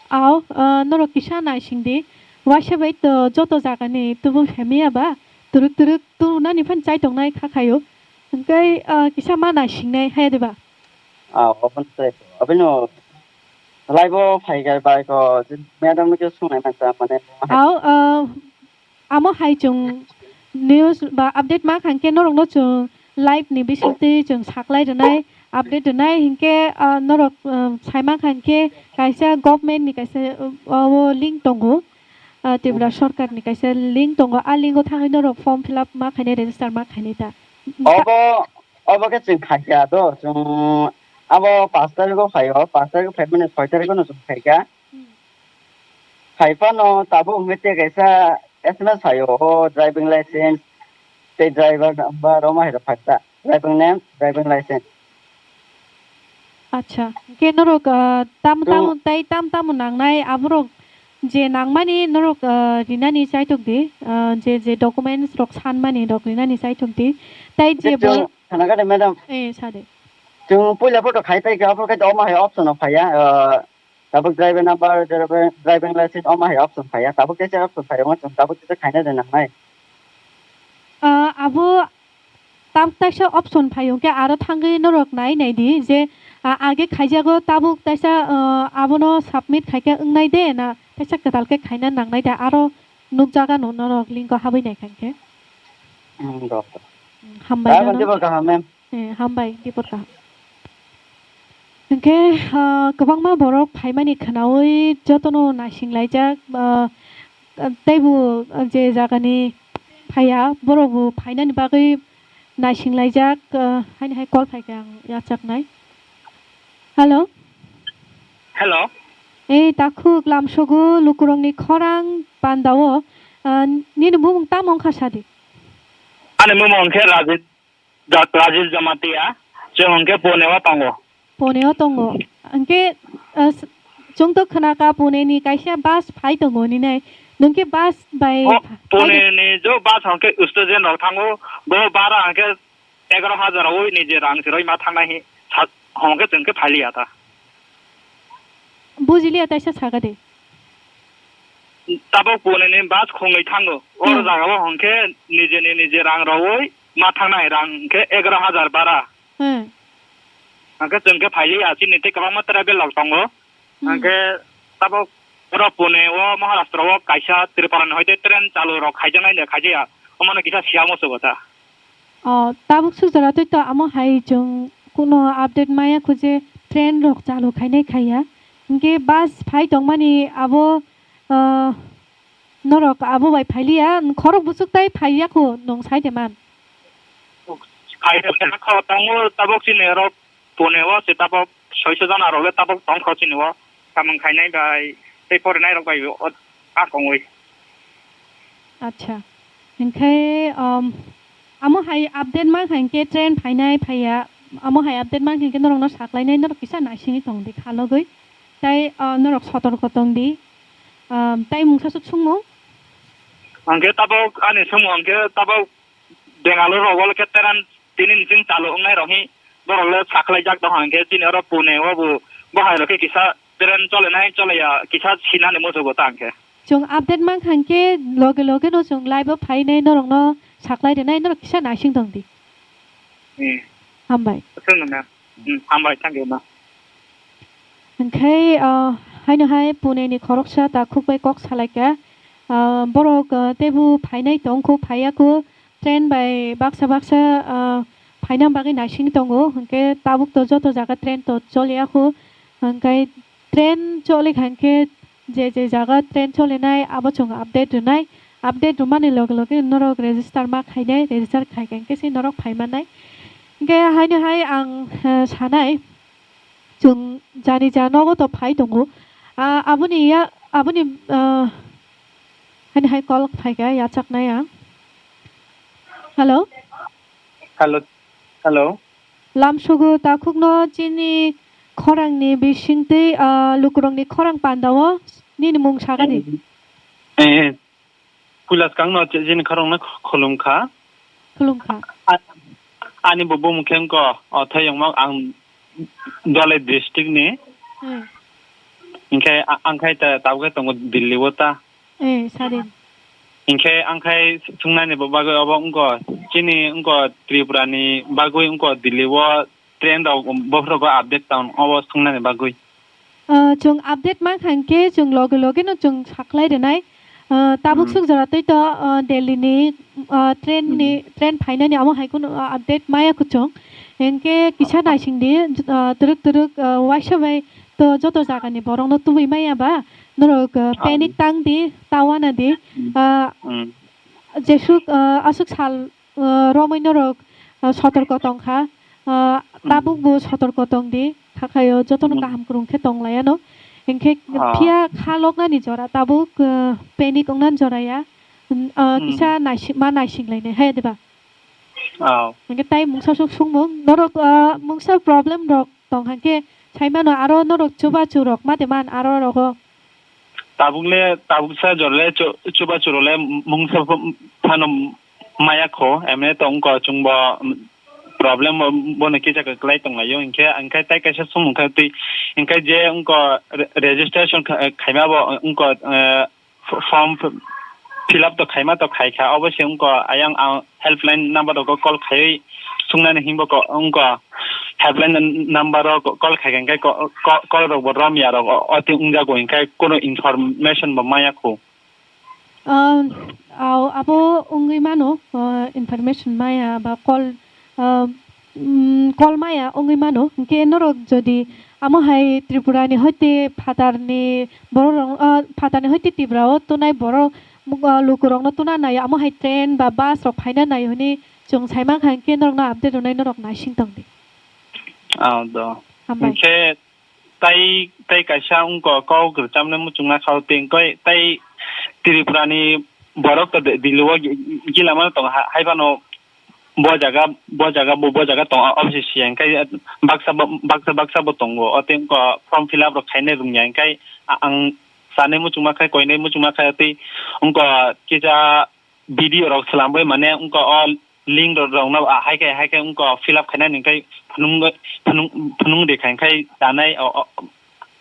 Ao, ah, norok kisa naising di. Waisa bai to joto jaga ni tubun phaimya ba, turuk turuk turunani phan chai tongnai kha khaio. Hwnkhe, ah, kisa ma naisingnai haya de ba? Ah, oboni sai. Obino live o phai gai bai ko, madam no khe sungnai man ta mane. Ao, ah, Amo hai chwng news ba update ma kha hwnkhe norokno chwng live ni bisingtwi chwng saklai rwnai, update rwnai hinkhe, ah, norok, ah, sai ma kha hinkhe kaisa government ni kaisa, ah, o link tongo, ah, Tripura sorkar ni kaisa link tongo, a link o thangwi norok form fill up ma khainai, register ma khainai ta. Obo, obo khe chwng khaikha do, chwng abo pash tarikh o phaio, pash tarikh o phaimani soi tarikh o no chwng khaikha. Hmm. Hai phano tabuk hwnkhe tei kaisa S M S phaio, o driving license tei driver number, omo hai rok phaikha, driving name, driving license. Acha, hwnkhe norok, ah, tam, tam, Chwng- tei tam tamo nangnai aborok je nangmani norok, ah, rinani chaitok di, ah, je, je documents rok sanmani rok rinani chaitok di. Tei je Hwnkhe bo chwng khana gade, madam. Eh, sade. Chwng puila photo khai paikha, aphuru khe omo hai option o phaiya, ah, Tabuk driver number, driver, driving license, omo hai option phaiya. Tabuk teisa option phaiya, omo chwng tabuk teisa khaina de nangnai. Ah, abo tabuk teisa option phai hwnkhe aro thangwi norok nai nai di je, ah, age khaijago tabuk teisa, ah, abono submit khaikhe wngnai de na teisa kwtal khe khaina nangnai de aro nukjaga no norok link o habwi nai kha hwnkhe. Hmm, do, do. Hmm, hambai. Tabuk nono. Tei bo kaham, ma'am. Eh, hambai, Dipor kaham. Hwnkhe, ah, kwbangma borok phaimani khwnaui jotono naisinglaijak, ah, teibo je jagani phaiya, borokbo phainani bagwi naisinglaijak, ah, haini hai call phaikha ang yachaknai. Hello? Hello? Eh, takhuk lamsogo lukurokni khorang pandao, ah, nini bumung tamo wngkha sadi? Ani bumung wngkha Rajit. Doctor Rajiv Jamatia, chwng hwnkhe Pune o tongo. Pune o tongo. Hwnkhe, ah, s-, chwng to khwnakha Pune ni kaisa bus phai tongo hinwi nai. Nwng khe bus bai O, phai Pune ni jo bus hwnkhe student rok thango, bo bara hwnkhe egaroh hajar o niji rang se rwi ma thangnai hi sa-, hwnkhe chwng khe phailiya ta. Bujiliya, taisa sakha de. Tabuk Pune ni bus khungwi thango. Oro Hmm. jagao hwnkhe nijeni nije rang rwui ma thangnai rang hwnkhe egaroh hajar bara. Hmm. Hwnkhe chwng khe phailiya chini tei kwbangma travel rok tongo. Hmm. Hwnkhe tabuk oro Pune o Maharashtra o kaisa Tripura ni hoite train chalu rok khaijaknai de khaijakya. Omono kisa siya muchungo ta. O, tabuk suk jora twi to amo hai chwng kuno update maya kho je train rok chalu khainai khaiya. Hinkhe bus phai tongmani abo, ah, norok abo bai phailiya, khorok buchuk tai phaiya kho nwng sai de man. Phai tongmani kho tongo tabuk chini oro Pune o se tabuk soiso jona rok le tabuk tong kho chini o samung khainai bai tei porinai rok bai o a kongwi. Acha. Hinkhe, um, amo hai update mang kha hinkhe train phainai phaiya, amo hai update mang kha hinkhe norokno saklainai norok kisa naisingwi tong di kha logwi. Tai, uh, norok sotorko tong di. Um, tai mungsa suk sungmung? Hwnkhe tabuk ani sumung hwnkhe tabuk Bengaluru rogo le khe train tini ni chwng chalu wngnai rok hi borok le saklaijak tong hwnkhe chini oro Pune o bo bo hai rok khe kisa train cholenai choleya kisa sinani muchungo ta hwnkhe. Chwng update mankha hwnkhe loge loge no chwng live o phainai norokno saklai rwnai norok kisa naising tong di. Hmm. Hambai. Aswk no ma'am. Hmm, hambai, thank you, ma. Hwnkhe, ah, haino hai Pune ni khoroksa takhuk bai kok salaikha, ah, borok, ah, teibo phainai tongkhu, phaiya khu, train bai baksa baksa, ah, Phaina bagwi naising tongo, hinkhe tabuk to joto jaga train to choliya kho, hinkhe train choli kha hinkhe je je jaga train cholinai abo chwng update rwnai, update rwmani loge loge norok register ma khainai, register khai kha hinkhe se norok phai mannai. Hinkhe haino hai ang, eh, sanai, chwng jani ja nogo to phai tongo. Ah, aboni ya, aboni, ah, haino hai call phai kha yachaknai ang. Hello? Hello, hello. Lamsogo takhukno chini khorangni bisingtwi, ah, lukurokni khorang pandao nini mung sagani. Eh, eh, puila swkangno chini khorangno khulumkha. Khulumkha. A-, ani bo bumung khe wngkha, o, Thoyongmok, ang Dhalai district ni. Hmm. Hinkhe a-, ang khai ta, tabuk khe tongo Delhi o ta. Eh, sadin. Hinkhe ang khai sungnani bo bagwi obo wngkha, chini wngkha Tripura ni bagwi wngkha Delhi o train rok bophorogo update tong obo sungnani bagwi. Ah, chwng update mankha hinkhe chwng loge loge no chwng saklai rwnai. Ah, tabuk Hmm. suk jora tei to, ah, Delhi ni, ah, train ni, Hmm. train phainani amo hai kheno, ah, update maya kho chwng. Hinkhe kisa naising di, ah, twrwk twrwk, ah, waisa bai to joto jaga ni borok no tubui maya ba, norok, ah, Ah. panic tang di, ta wana di. Hmm. Ah, Hmm. jesuk, ah, aswk sal ah, romwi norok, ah, sotorko tongkha, ah, Hmm. tabukbo sotorko tongdi, hakhaio jotono Hmm. kaham kwrwng khe tonglaiyano. Hinkhe Ah. phiya kha loknani jora tabuk, ah, panic wngnani jora ya. Hmm, ah, Hmm. kisa naising, ma naisinglainai hai diba? Oh. Hinkhe tai mungsa sok sungmung, norok, ah, mungsa problem rok tong hinkhe saimano aro norok chubachu rok mate man aro rogo. Tabukle, tabuksa jorle chu-, chubachu role mungsa ph-, phano maya kho, emne to wngkha chwngbo problem bo, bono kisa kwklai tonglaio, hinkhe, hinkhe tai kaisa sumung kha twi, hinkhe je wngkha re-, registration kha-, khaima bo wngkha, eh, f-, form f-, fill up to khaima to khaikha, obo se wngkha ayang ang helpline number rogo call khaiwi sungnani hinbo ko-, wngkha helpline number o call khaikha, hinkhe ko-, ko-, call rokbo romya rok o, oti wngjago, hinkhe kono information bo maya kho. Ah, ah, abo wngwi mano, ah, information maya ba call, ah, mm, call maya wngwi mano. Hinkhe norok jodi amo hai Tripura ni hoite phatar ni borok rok, ah, phatar ni hoite Tripura o tongnai borok, ah, lukurok no tuna nai amo hai train ba bus rok phaina nai hwnwi chwng sai mankha, hinkhe norok no update rwnai norok naising tongdi. Ah, do. Hambai. Hinkhe tai, tai kaisa wngkha kok rwchamnai muchungma kha, tei wngkha tai Tripura ni borok to Delhi o gi-, gila mano tongo, ha-, hai phano bo jaga, bo jaga, bo, bo jaga tongo, obo se siya, hinkhe baksa bo, baksa, baksa bo tongo, o tei wngkha form fill up rok khainai rwngya, hinkhe a-, ang sanai muchungma kha, koinai muchungma kha, tei wngkha kisa video rok swlamwi mane wngkha o link rok, rokno, ah, hai khe, hai khe wngkha fill up khainani, hinkhe phunung, phunung, phunung de kha, hinkhe danai o, o,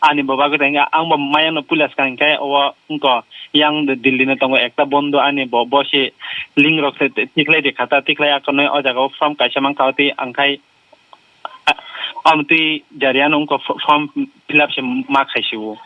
ani bo bagwi tei ang bo mayang no puila swkang, hinkhe o wngkha yang Delhi no tongo ekta bondhu ani bo, bo se link rok se tikhlai de kha ta, tikhlai akhornwi o jaga o form kaisa mankha, o tei ang khai Amtwi jariano wngkha fo-, form fill up se ma khaisio.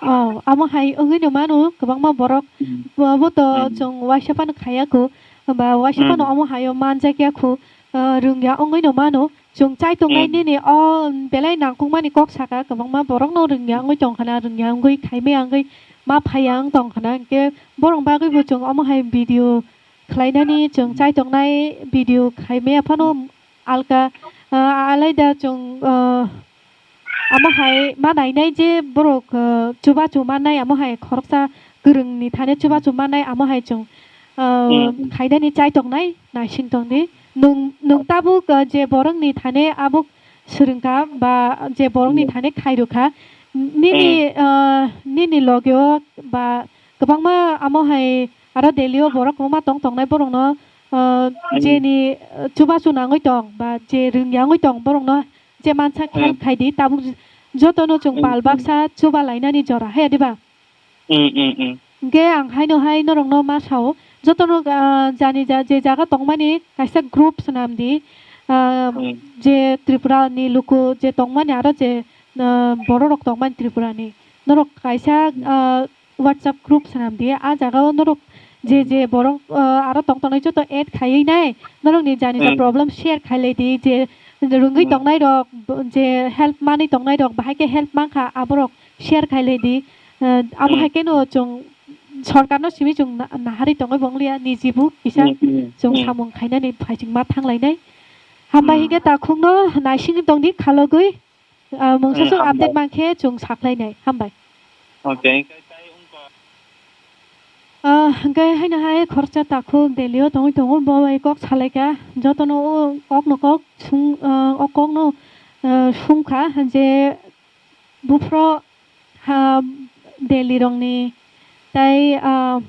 Oh, amo hai wngwi no mano kwbangma borok. Mm. Bo, bo to Mm. chwng waisa phano khaiya kho, hwnba waisa phano Mm. omo haio manjakya kho, ah, rwngya wngwi no mano. Chwng chaitongnai Mm. nini o belai nangkukmani kok saka, kwbangma borokno rwngya wngwi tongkhana, rwngya wngwi khaimaya wngwi ma phaiya wng tongkhana, hinkhe borok bagwibo chwng omo hai video khlainani chwng Mm. chaitongnai video khaimaya phano alka, ah, alaida chwng, ah, amo hai ma nainai je borok, ah, chubachu mannai, amo hai khoroksa kwrwngni thani chubachu mannai, amo hai chwng, ah, Mm, mm. khainani chaitongnai, naising tongdi. Nwng, nwng tabuk, ah, je borokni thani abuk swrwngkha ba je borokni Mm. thani khairokha, nini, Mm. ah, nini logeo ba kwbangma amo hai aro Delhi o borok kwbangma tong tongnai borokno, ah, Mm. jeni, ah, chubachu nangwi tong ba je rwngya wngwi tong borokno je mansa help Mm. khaidi, tabuk jotono chwng Mm, pal mm. baksa chuba lainani jora, he diba? Mm, mm, mm. Hinkhe ang haino hai norokno ma sao, jotono, ah, jani ja je jaga tongmani kaisa group swnamdi, ah, Mm. je Tripura ni luku je tongmani aro je, ah, borok rok tongmani Tripura ni, norok kaisa, Mm. ah, WhatsApp group swnamdi, a jagao norok je, je borok, ah, aro tong tongnai joto add khaiwi nai, norokni jani ja Hmm. problem share khailai di, je rwngwi Hmm. tongnai rok, bo-, je help manwi tongnai rok, bahai khe help mankha, aborok share khailai di. Ah, amo Hmm. hai kheno chwng sorkarno simi chwng na-, naharwi tongwi bong liya, nijibo kisa Hmm, hmm, chwng hmm. samung khainani phaisingma thanglainai. Hambai Hmm. hinkhe takhukno naisingwi tongdi khalogwi. Ah, mungsa Hmm, sok update hambai. Mankhe chwng saklainai. Hambai. Okay. Ah, hwnkhe haino hai khoroksa takhuk Delhi o tongwi tongo, bo bai kok salaikha. Jotono o kokno kok sung, ah, o kokno, ah, sungkha je buphuru ha Delhi rokni tei, ah,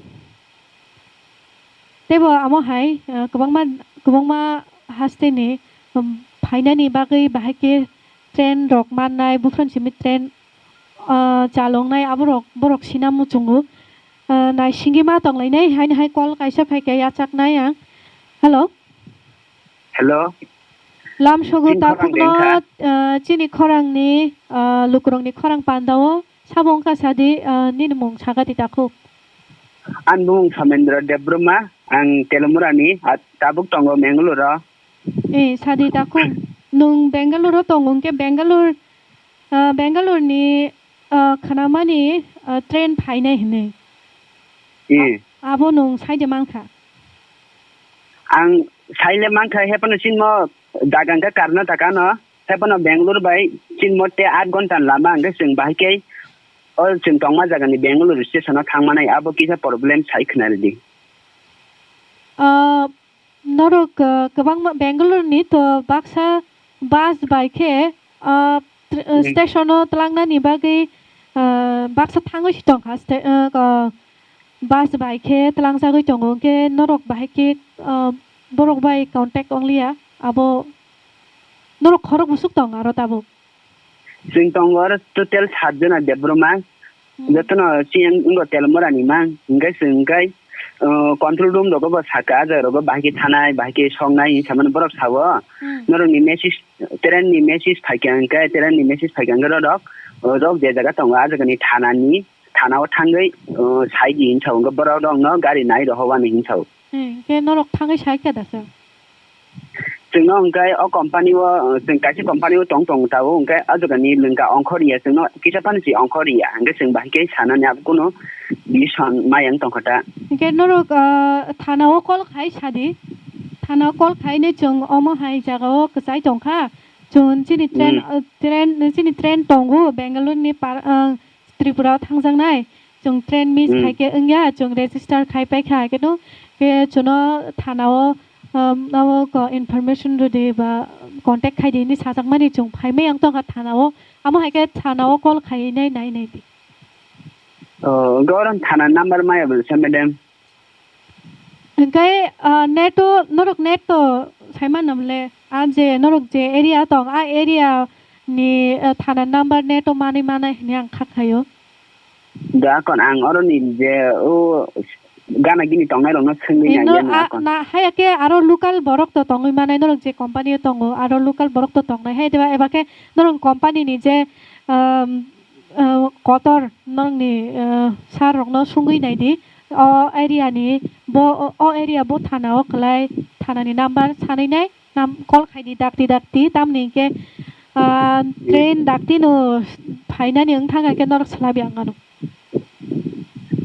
teibo amo hai, ah, kwbangma, kwbangma hasteni, um, phainani bagwi bahai khe train rok mannai, buphuruni simi train, ah, chaloknai, aborok, borok sina muchungo, ah, naisingwi ma tonglainai, haino hai call kaisa phaikha yachaknai ang. Hello? Hello. Lamsogo chini khorang takhukno, dengkha. Ah, chini khorangni, ah, lukurokni khorang pandao sabo wngkha sadi, ah, nini mung sagadi takhuk. Ani bumung Somendra Debbarma, ang Telamurani, ah, tabuk tongo Mangalore-o. Eh, sadi takhuk, nwng Bangalore-o tongo, hwnkhe Bangalore, ah, Bangalore-ni, ah, khanamani, ah, train phainai hinwi. Eh. Abo nwng saide mankha. Ang saile mankha, hephano chini mo jaga hwnkhe Karnataka no, hephano Bangalore bai chini mo te aat ghonta ni lama hwnkhe chwng bahai khe o chwng tongma jaga ni Bangalore station o thangmanai, abo kisa problem sai khna rwdi. Ah, norok, ah, kwbangma Bangalore ni to baksa bus bai khe, ah, tr-, ah, Hmm. station o twlangnani bagwi, ah, baksa thangwi si tongkha, sta-, ah, ko-, bus bai khe twlangjagwi tongo, hwnkhe norok bahai khe, ah, borok bai contact wngliya, abo norok khorok bwswk tong aro tabuk? Chwng tongo aro total sat jona Debbarma. Hmm. Jotono chini wng-, wngkha Telamurani mang, hwnkhe chwng hwnkhe, ah, control room rogo bo sakha, ah jaga rogo bahai khe thanai, bahai khe soknai hinwi samani borok sao. Hmm. Norokni message, train ni message phaikha hwnkhe, train ni message phaikha hwnkhe norok, ah, rok je jaga tongo, ah jagani thanani, thana o thangwi, uh, saidi hinwi sao, hwnkhe borok rokno gari nai rohor ani hinwi sao. Hmm, hwnkhe norok thangwi sai kha da sir? Chwngno hwnkhe o company o, uh, chwng kaisa company o tong tong tabuk, hwnkhe o jagani lwngkha ongkhor ya, chwngno kisa phano se ongkhor ya, hwnkhe chwng bahai khe sanani abo kunu decision maya wng tongkha ta. Hwnkhe norok, uh, thana o call khai sadi, thana o call khai nai chwng omo hai jaga o kwchai tongkha, chwng chini train, Hmm. uh, train, chini train tongo Bangalore ni par, uh, Tripura o thangjaknai, chwng train miss Hmm. khai khe wngya, chwng register khai paikha, khe no, khe chwngno thana o, um, abo ko information rwdi ba contact khaidi hinwi sajakmani chwng phaimai ang tongkha thana o, amo hai khe thana o call khai nai nai nai di. Oh, hwnkhe oro thana number maya bo sa, madam? Hwnkhe, ah, net o, norok net o sai mano le, ah, je norok je area tong, ah, area ni, ah, thana number net o manwi manai hinwi ang kha khaio. Da kon ang oro ni je o gana gini tongnai rok no swngwi Eh, nai no, ya na ah, kon. Na, haya khe aro local borok to tongwi manai, norok je company o tongo, aro local borok to tongnai. Hai diba, eba khe norok company ni je, um, ah, kotor nokni, ah, sir rokno sungwi nai di, o area ni bo, o, o area bo thana o kwlai, thana ni number sanwi nai, nam-, call khai di dakti dakti, tamni hwnkhe, ah, train dakti no phainani wng thang khe norok swlaibi ang ano.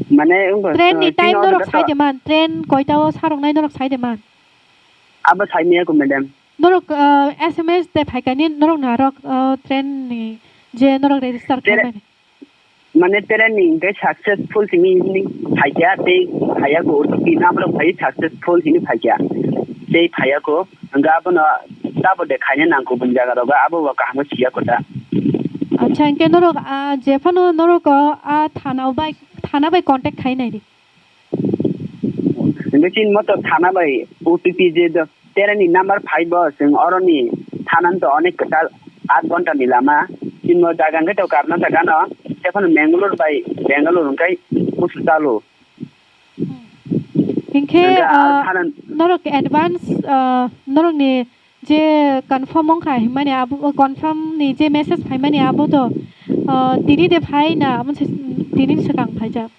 Mane wngkha, train ni ah, time chini norok order to sai de man, train koita o sarok nai norok sai de man. Abo sai maya ko, madam. Norok, ah, S M S de phaikani norok narok, ah, train ni je norok register Tere-, khaimani. Mane train ni hwnkhe successful simi hwnwi phaikha tei phaiya ko O T P number phai successful hwnwi phaikha. Tei phaiya ko hwnkhe abono double de khaina nang kubun jaga rogo abo bo kaham siya ko ta. Acha, hwnkhe norok, ah, jephano norok, ah, thana bai, thana bai contact khai nai di. Hingke chini moto thana bai O T P je do tereni number phai bo chwng oroni thana to onek kwtal aat ghonta ni lama. Chini mo jaga hingke to Karnataka no, tephano Mangalore bai Bangalore hingke hospital o. Hingke, hingke ah, ah, thana norok advance, ah, norokni je confirm wngkha himani abo, confirm ni je message phaimani abo to, ah, tini de phai na amo se tini swkang phaijak?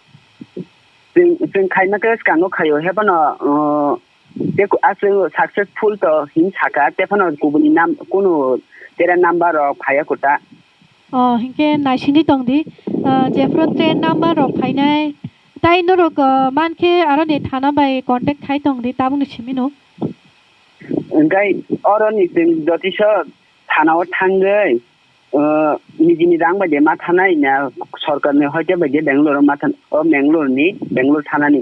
Chwng, chwng khaima khe swkango khaio, hephano, uh, tei ku-, aswk successful to hin saka, tephano kubuni nam-, kunu tere number rok phaiya kuta. Oh, hinkhe naisingwi tongdi, uh, jephru train number rok phainai, tai norok, uh, mankhe aroni thana bai contact khai tongdi, tabukni simino. Hwnkhe oroni chwng jotiso thanao thangwi, uh, nijini rang bai de ma thanai na, sorkarni hoite bai de Bangalore ma than-, o Mangalore ni, Bangalore thanani?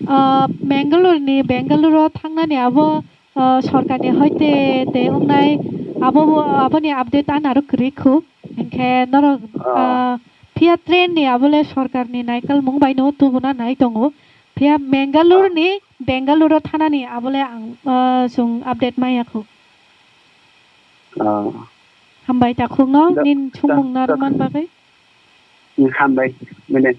Ah, Mangalore ni, Bangalore o thangnani abo, ah, sorkarni hoite de wngnai, abo, aboni update ano aro kwrwi khu. Hinkhe norok, ah, phiya train ni abole sorkarni naikolmung bai no tubuna nai tongo. Phiya Mangalore ni, Bangalore o thanani abole ang, ah, chwng update maya khu. Ah. Hambai takhukno, nini sumung narwkman bagwi. Hambai, bini.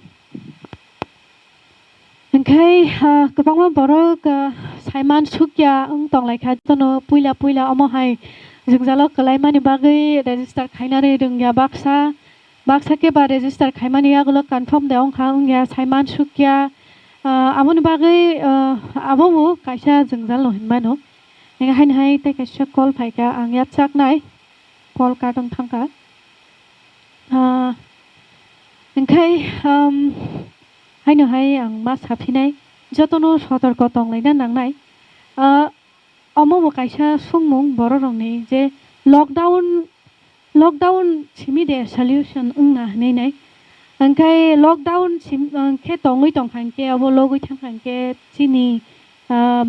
Hinkhe, ah, kwbangma borok, ah, saiman sukya wng tonglaikha, jotono puila puila omo hai jwngjalo kwlaimani bagwi register khainani rwngya baksa, baksa khe ba register khaimani yagulo confirm de wngkha wngya saiman sukya, ah, aboni bagwi, ah, abobo kaisa jwngjalo hinmano. Hinkhe haino hai tei kaisa call phaikha, ang yachaknai. Call cut wng thangkha. Ah, hinkhe, um, haino hai ang ma saphinai, jotono sotorko tonglaina nangnai. Ah, omo bo kaisa sungmung bororokni je lockdown, lockdown simi de solution wngna hinwi nai. Hinkhe lockdown sim-, hinkhe tongwi tongkha hinkhe abo logwi thangkha hinkhe chini, ah,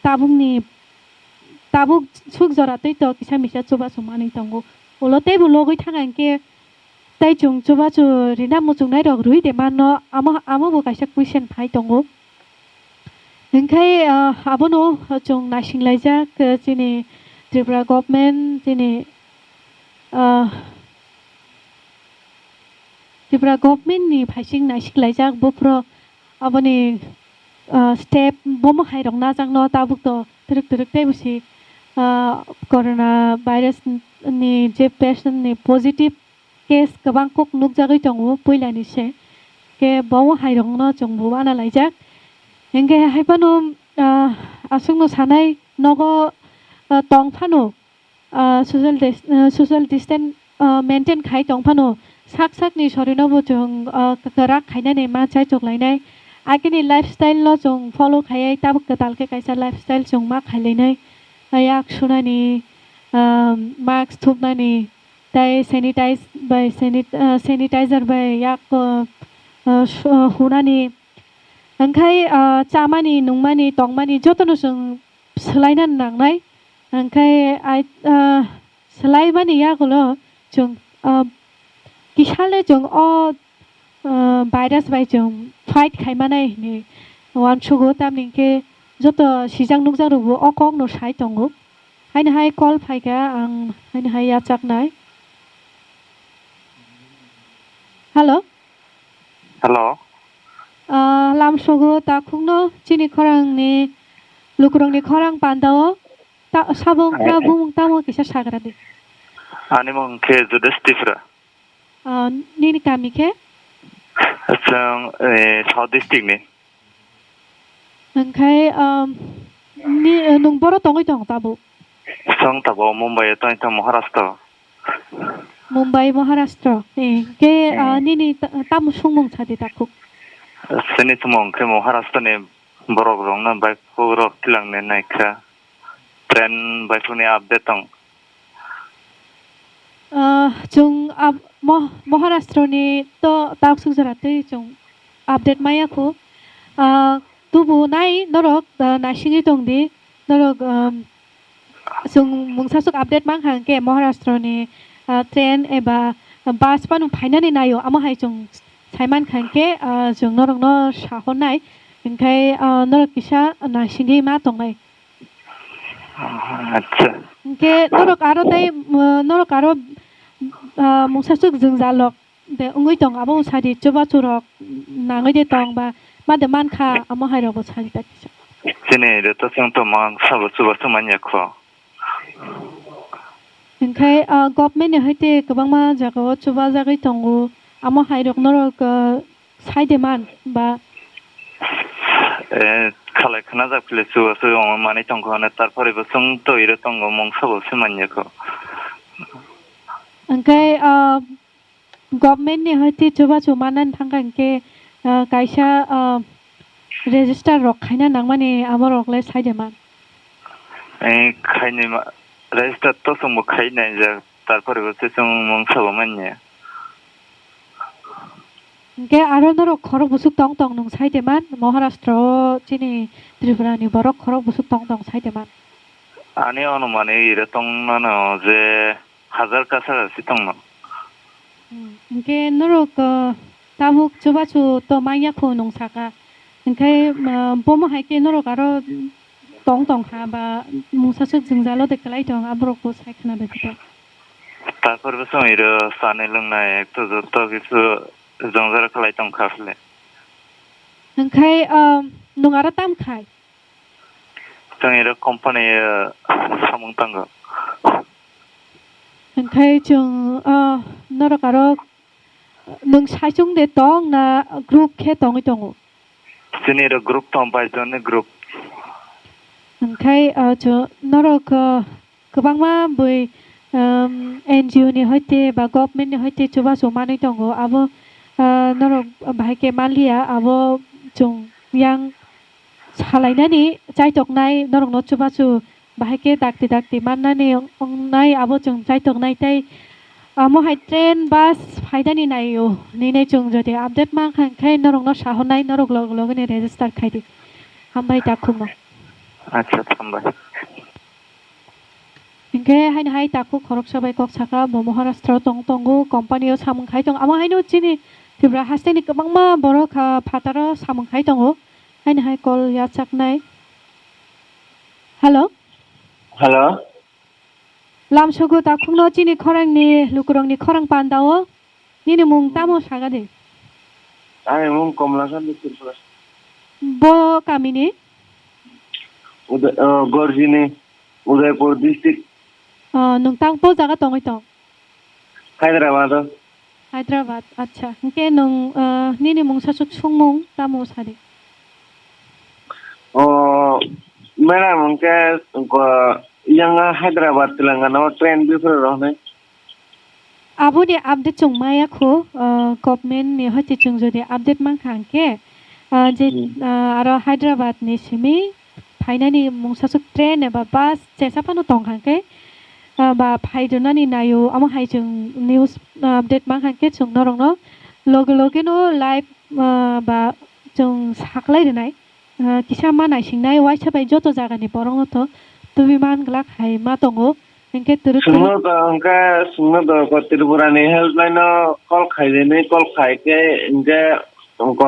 tabukni tabuk suk jora tei to kisa misa chubachu manwi tongo. Ulo teibo logwi thang hinkhe tei chwng chubachu rina muchungnai rok rwi de manno, amo, amo bo kaisa question phai tongo. Hinkhe, ah, abono chwng naisinglaijak, ah, chini Tripura government, chini, ah, Tripura government ni phaising naisinglaijak buphuru aboni, ah, step bomo hai rok najakno tabuk to twrwk twrwk tei busi, ah, corona virus ni je patient ni positive case kwbang kuk nukjagwi tongo puilani se, khe bomo hai rokno chwng bo analaijak. Hinkhe hai phano, ah, aswkno sanai nogo, ah, tong phano, ah, social dis-, ah, social distance, ah, maintain khai tong phano sak sakni sorino bo chwng, ah, kwrak khainani ma chaichok lainai. Agini lifestyle no chwng follow khaiwi tabuk kwtal khe kaisa lifestyle chwng ma khailainai. Ah, yak sunani, ah, mask thupnani, tei sanitize bai sanit-, ah, sanitizer bai yak, ah, ah, su-, ah, hunani. Hinkhe, ah, chamani, nungmani, tongmani jotono chwng swlaina nangnai. Hinkhe ai, ah, swlaimani yagulo chwng, ah, kisale chwng o, ah, virus bai chwng fight khaimanai hinwi uansugo, tamni hinkhe joto sijak nukjak rokbo o kokno sai tongo. Haino hai call phaikha, ang haino hai yachaknai. Hello? Hello. Ah, lamsogo takhukno chini khorangni lukurokni khorang pandao ta-, sabo wngkha, eh, bumung tamo kisa sagra di. Ani mung khe Judas Tripura. Ah, nini kami khe? Chwng, eh, South District ni. Hinkhe, um, ni, nwng boro tongwi tong tabuk? Chwng tabuk Mumbai o tongwi tong, Maharashtra. Mumbai, Maharashtra. Eh, hinkhe, ah, eh, nini ta-, tamo sungmung sadi takhuk? Chini sumung khe Maharashtra ni borok rokno bike rok tilang ne naikha. Train bai phone ni update tong. Ah, chwng ab-, Mo-, Maharashtra ni to taksuk jora twi chwng update maya khu. Ah, tubu nai norok, ah, naisingwi tong di. Norok, um, chwng mungsa swk update mankha hwnkhe Maharashtra ni, ah, train eba bus phano phainani naio. Amo hai chwng saimankha hwnkhe, ah, chwng norokno sahornai. Hinkhe, ah, norok kisa naisingwi ma tongnai. Acha. Hinkhe norok aro tei, um, norok aro, ah, mungsa swk jwngjal rok de wngwi tong, abo sadi chubachu rok nangwi de tong ba ma de mankha, amo hai rokbo sadi ta kisa. Chini de to chwng to mang sabo chubachu manya kho. Hinkhe, ah, government ni hai te kwbangma jaga o chubajagwi tongo, amo hai rok norok, ah, sai de man ba? Eh, khalai khna jak phile chuwa chuwa omo manwi tongkha hwnwi, tarpore bo chwng twi rw tongo, mungsa bo se man ya kho. Hwnkhe, ah, government ni hoite chubachu manani thangkha hwnkhe, ah, kaisa, ah, register rok khaina nangmani abo rok le sai de man? Eh, khainwi ma-, register to chwngbo khai naijak, tarpore bo se chwng mungsa bo man ya. Hwnkhe aro norok khorok bwswk tong tong nwng sai de man, Maharashtra o chini Tripura ni borok khorok bwswk tong tong sai de man? Ani onumani ire tong mano je hajar kasa kasi tongno. Hmm, hwnkhe norok, uh, tabuk chubachu to manya kho nwng saka. Hwnkhe, uh, bomo hai khe norok aro tong tong kha ba mungsa swk jwngjalo de kwlai tong, aborok bo sai khna bai khe. Tarpor bo chwng iro chani lwngnai ekto jotto kisu jwngjalo kwlai tong kha phile. Hwnkhe, um, nwng aro tam khai? Chwng iro company, uh, samung tango. Hwnkhe chwng, uh, norok aro nwng saichung de tong na group khe tongwi tongo? Chini iro group tong, bais jonni group. Hwnkhe, uh, chwng norok, uh, kwbangma bui, um, N G O ni hoite ba government ni hoite chubachu manwi tongo. Abo, uh, norok bahai khe manliya, abo chwng yang salainani chaitoknai norokno chubachu bahai khe dakti dakti mannani ong-, ongnai abo chwng chaitoknai tei amo hai train bus phaidani naio hinwi chwng jodi update mankha hwnkhe norokno sahornai norok loge loge ni register khaidi. Hambai takhukno. Acha, hambai. Hwnkhe haino hai takhuk khoroksa bai kok saka bo Maharashtra o tong tongo, company o samung khai tong. Amo haino chini Tripura haste ni kwbangma borok, ah, phataro samung khai tongo. Haino hai call yachaknai. Hello? Hello? Lamsogo takhukno chini khorang ni lukurok ni khorang panda o. Nini mung tamo saga de? Ani mung Komla Chandi Tripura. Bo kami ni? Uda-, uh, Gorjini, Udaipur district. Uh, nwng tang po jaga tongwi tong? Hyderabad o. Hyderabad, acha. Hwnkhe nwng, uh, nini mungsa swk swngmung tamo sadi? Oh, madam, hwnkhe, uh, yang Hyderabad Telangana o train biphuru rohornai. Aboni update chwng maya kho, ah, government ni hoite chwng jodi update mankha hwnkhe, ah, je, Hmm. ah, aro Hyderabad ni simi phainani mungsa swk train eba bus chesa phano tongkha hwnkhe, ah, ba phaidonani naio, amo hai chwng news, ah, update mankha hwnkhe chwng norokno loge loge no live, ah, ba chwng saklai rwnai. Ah, kisa ma naisingnai, waisa bai joto jagani borokno to tubui man glak hai ma tongo. Hinkhe twrwk Chwngno twrwk to, hinkhe chwngno to ko Tripura ni helpline no call khai di, hinwi call khai khe hinkhe ko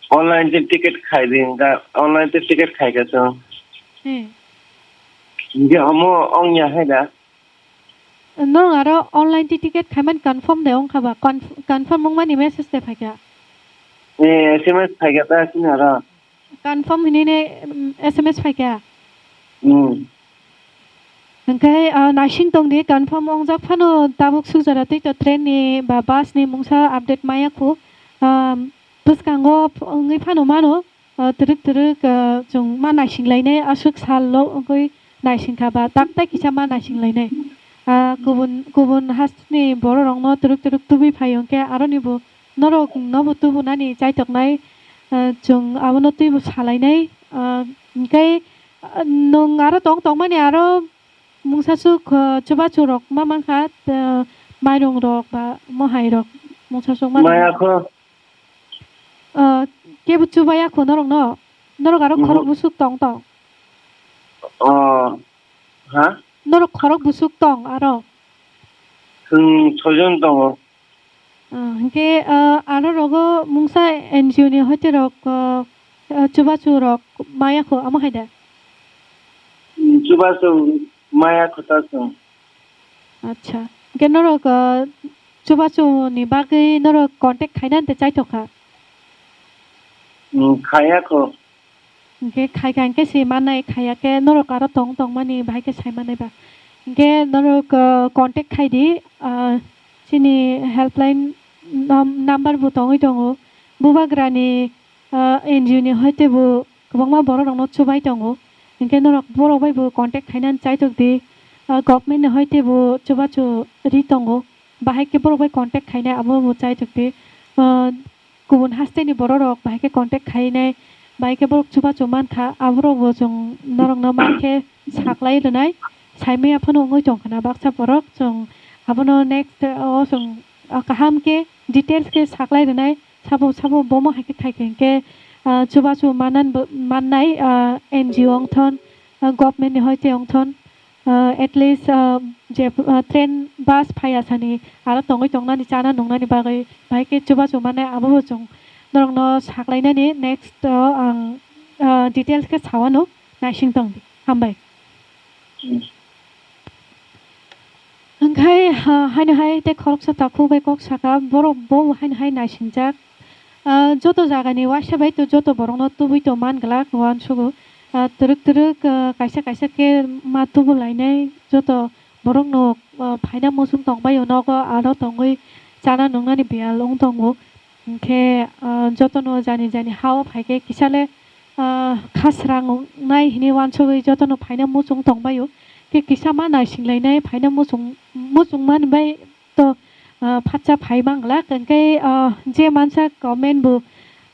online se ticket khai di, hinkhe online se ticket khai khe chwng. Hmm. Hinkhe omo ongya hai da. Norok aro online ti ticket khaiman confirm de wngkha ba? Conf-, confirm wngmani message de phaikha? Eh, S M S phaikha ta chini aro. Confirm hinine, mm, S M S phaikha? Hmm. Hwnkhe, ah, naising tongdi, confirm wngjak phano tabuk suk jora twi to train ni ba bus ni mungsa update maya khu. Ah, bwskango ph-, wngwi phano mano. Ah, twrwk twrwk, ah, chwng ma naising lainai, aswk sal lo wngwi naising kha ba, tak tai kisa ma naising lainai. Ah, kubun, kubun hasteni borok rokno twrwk twrwk tubui phai hwnkhe aroni bo norok nobo tubunani chaitoknai, ah, chwng abono twibo salainai. Ah, hwnkhe, ah, nwng aro tong tongmani aro mungsa swk, ah, chubachu rok ma mankha, ah, mairung rok ba mohai rok mungsa swk ma Maya kha. Kho. Ah, kebo chubaya kho norokno? Norok aro Mhm. Khorok bwswk tong tong? Oh, ha? Norok khorok bwswk tong aro? Chwng soijon tongo. Ah, hwnkhe, ah, aro rogo mungsa N G O ni hoite rok, ah, ah, chubachu rok maya kho, amo hai da? Hmm, chubachu maya kho ta chwng. Acha. Hwnkhe norok, ah, chubachu ni bagwi norok contact khaina de chaithok kha? Hmm, khaya kho. Hwnkhe khaikha hwnkhe se manai, khaya khe norok aro tong tongmani bahai khe sai manai ba. Hwnkhe norok, ah, contact khai di, ah, chini helpline nom-, number bo tongwi tongo. bubagrani, ah, N G O ni hoite bo kwbangma borok rokno chubai tongo. Hinkhe norok borok bai bo contact khainani chaitok di. Ah, government ni hoite bo chubachu ri tongo. Bahai khe borok bai contact khainai abo bo chaitok di. Ah, kubun hasteni borok rok bahai khe contact khainai, bahai khe borok chubachu mankha, aborok bo chwng norokno mankhe saklai rwnai. Saimaya phano wngwi tongkha na baksa borok, chwng abono next o chwng, ah, kaham khe details khe saklai rwnai. Sabo sabo bomo hai khe khai khe hinkhe, ah, chubachu manan bo, mannai, ah, N G O wngthon, ah, government ni hoite wngthon, ah, at least, ah, je, ah, train bus phaiya sani aro tongwi tongnani chana nungnani bagwi bahai khe chubachu mannai abo bo chwng norokno saklainani next o ang, ah, details khe sawano naising tongdi. Hambai. Hwnkhe, ha, haino hai tei khoroksa takhuk bai kok saka, borok bo haino hai naisingjak. Ah, joto jagani waisa bai to joto borokno tubui to man glak uansugo. Ah, twrwk twrwk, ah, kaisa kaisa khe ma tubu lainai joto borokno, ah, phaina muchung tongbaio nogo aro tongwi chana nungnani biyal wng tongo. Hinkhe, ah, jotono jani jani ha-o phai khe kisa le, ah, khasrangnai hinwi uansugwi jotono phaina muchung tongbaio. Khe kisa ma naisinglainai phaina muchung, muchungmani bai to, ah, phatsa phai manglak. Hinkhe, ah, je mansak government bo,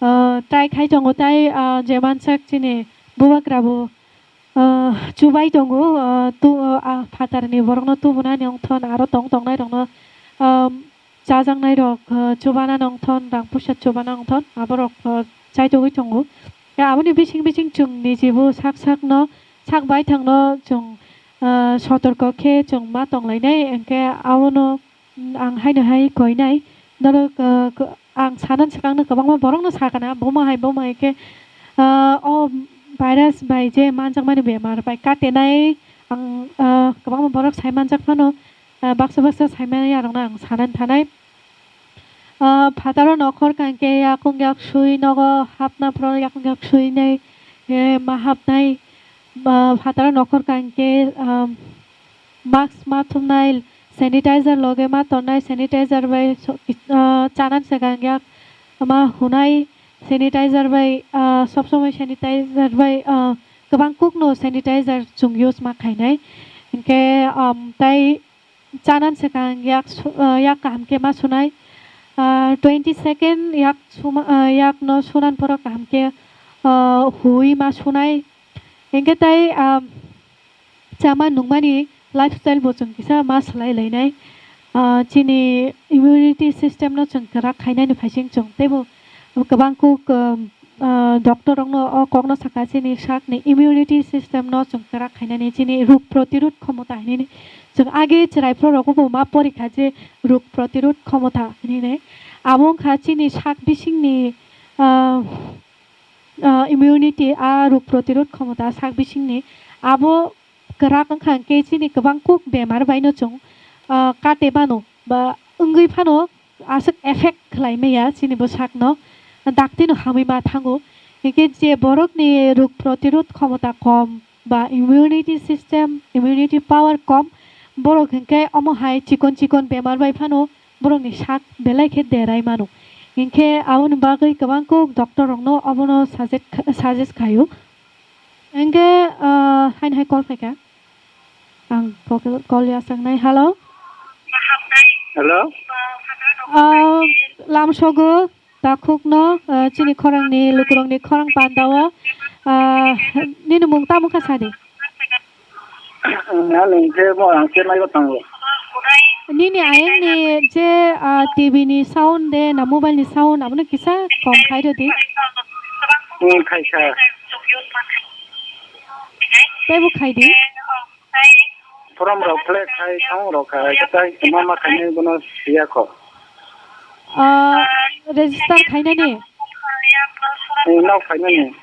ah, try khai tongo tai, ah, je mansak chini bubagra bo, ah, chubai tongo, ah, tu, ah, phatarni borokno tubunani wngthon aro tong tongnai rokno, ah, chajaknai rok, ah, chubana nongthon, rang puisa chubana nongthon, aborok, ah, chaitogwi tongo. Ya, aboni bising bising chwng nijibo sak sakno, sak baithangno chwng, ah, sotorko khe chwng ma tonglainai, hinkhe abono, mm, ang haino hai koinai. Norok, ah, ko-, ang sanan swkangno kwbangma borokno sakana, bomo hai, bomo hai khe, ah, o virus bai je manjakmani bemar bai katenai ang, ah, kwbangma borok sai manjak phano, ah, baksa baksa saimani arokno ang sanani thanai. Ah, phataro nokhor kangkhe yakung yak sui nogo hapna phoro yakung yak sui nai, eh, ma hapnai. Ba phataro nokhor kangkhe, ah, mask ma thumnai, sanitizer loge ma tonnai, sanitizer bai so-, ah, chanan swkang yak ma hunai, sanitizer bai, ah, sob somoi sanitizer bai, ah, kwbang kukno sanitizer chwng use ma khainai. Hinkhe, um, tai chanan swkang yak su-, ah, yak kaham khe ma sunai. Ah, twenty second yak suma-, ah, yakno sunan phoro kaham khe, ah, huwi ma sunai. Hinkhe tai, ah, chama nungmani lifestyle bo chwng kisa ma swlai lainai. Ah, chini immunity system no chwng kwrak khainani phaising chwng teibo kwbang kuk, um, ah, doctor rokno o kokno saka chini sakni immunity system no chwng kwrak khainani chini rog protirod khomota hinwi chwng age chwrai phro rokbo bo ma porikha je rog protirod khomota hinwi. Abo wngkha chini sak bisingni, ah, ah, immunity, a rog protirod khomota sak bisingni abo kwrak wngkha hwnkhe chini kwbang kuk bemar baino chwng, ah, kate mano ba wngwi phano aswk effect khlai maya chini bwsakno, daktino hamwi ma thango. Hinkhe je borokni rog protirod khomota kom ba immunity system, immunity power kom, borok hinkhe omo hai chikon chikon bemar bai phano borokni sak belai khe derai mano. Hinkhe aboni bagwi kwbang kuk doctor rokno obono suggest kha-, suggest khaio. Hinkhe, ah, haino hai call phaikha. Ang call, call ya sangnai. Hello? Hello? Ah, lamsogo takhukno, ah, chini khorangni lukurokni khorang pandao, ah, nini mung tamo kha sadi? Ani hwnkhe mo ang Chennai o tongo. Nini ayangni je, ah, T V ni sound de na mobile ni sound abono kisa kom khai rwdi. Hmm, khai kha. Teibo khai di. Form rok khle khai thang rok khai, tai ma ma khainai bono siya kho. Ah, register khainani? Eh, nok khainani.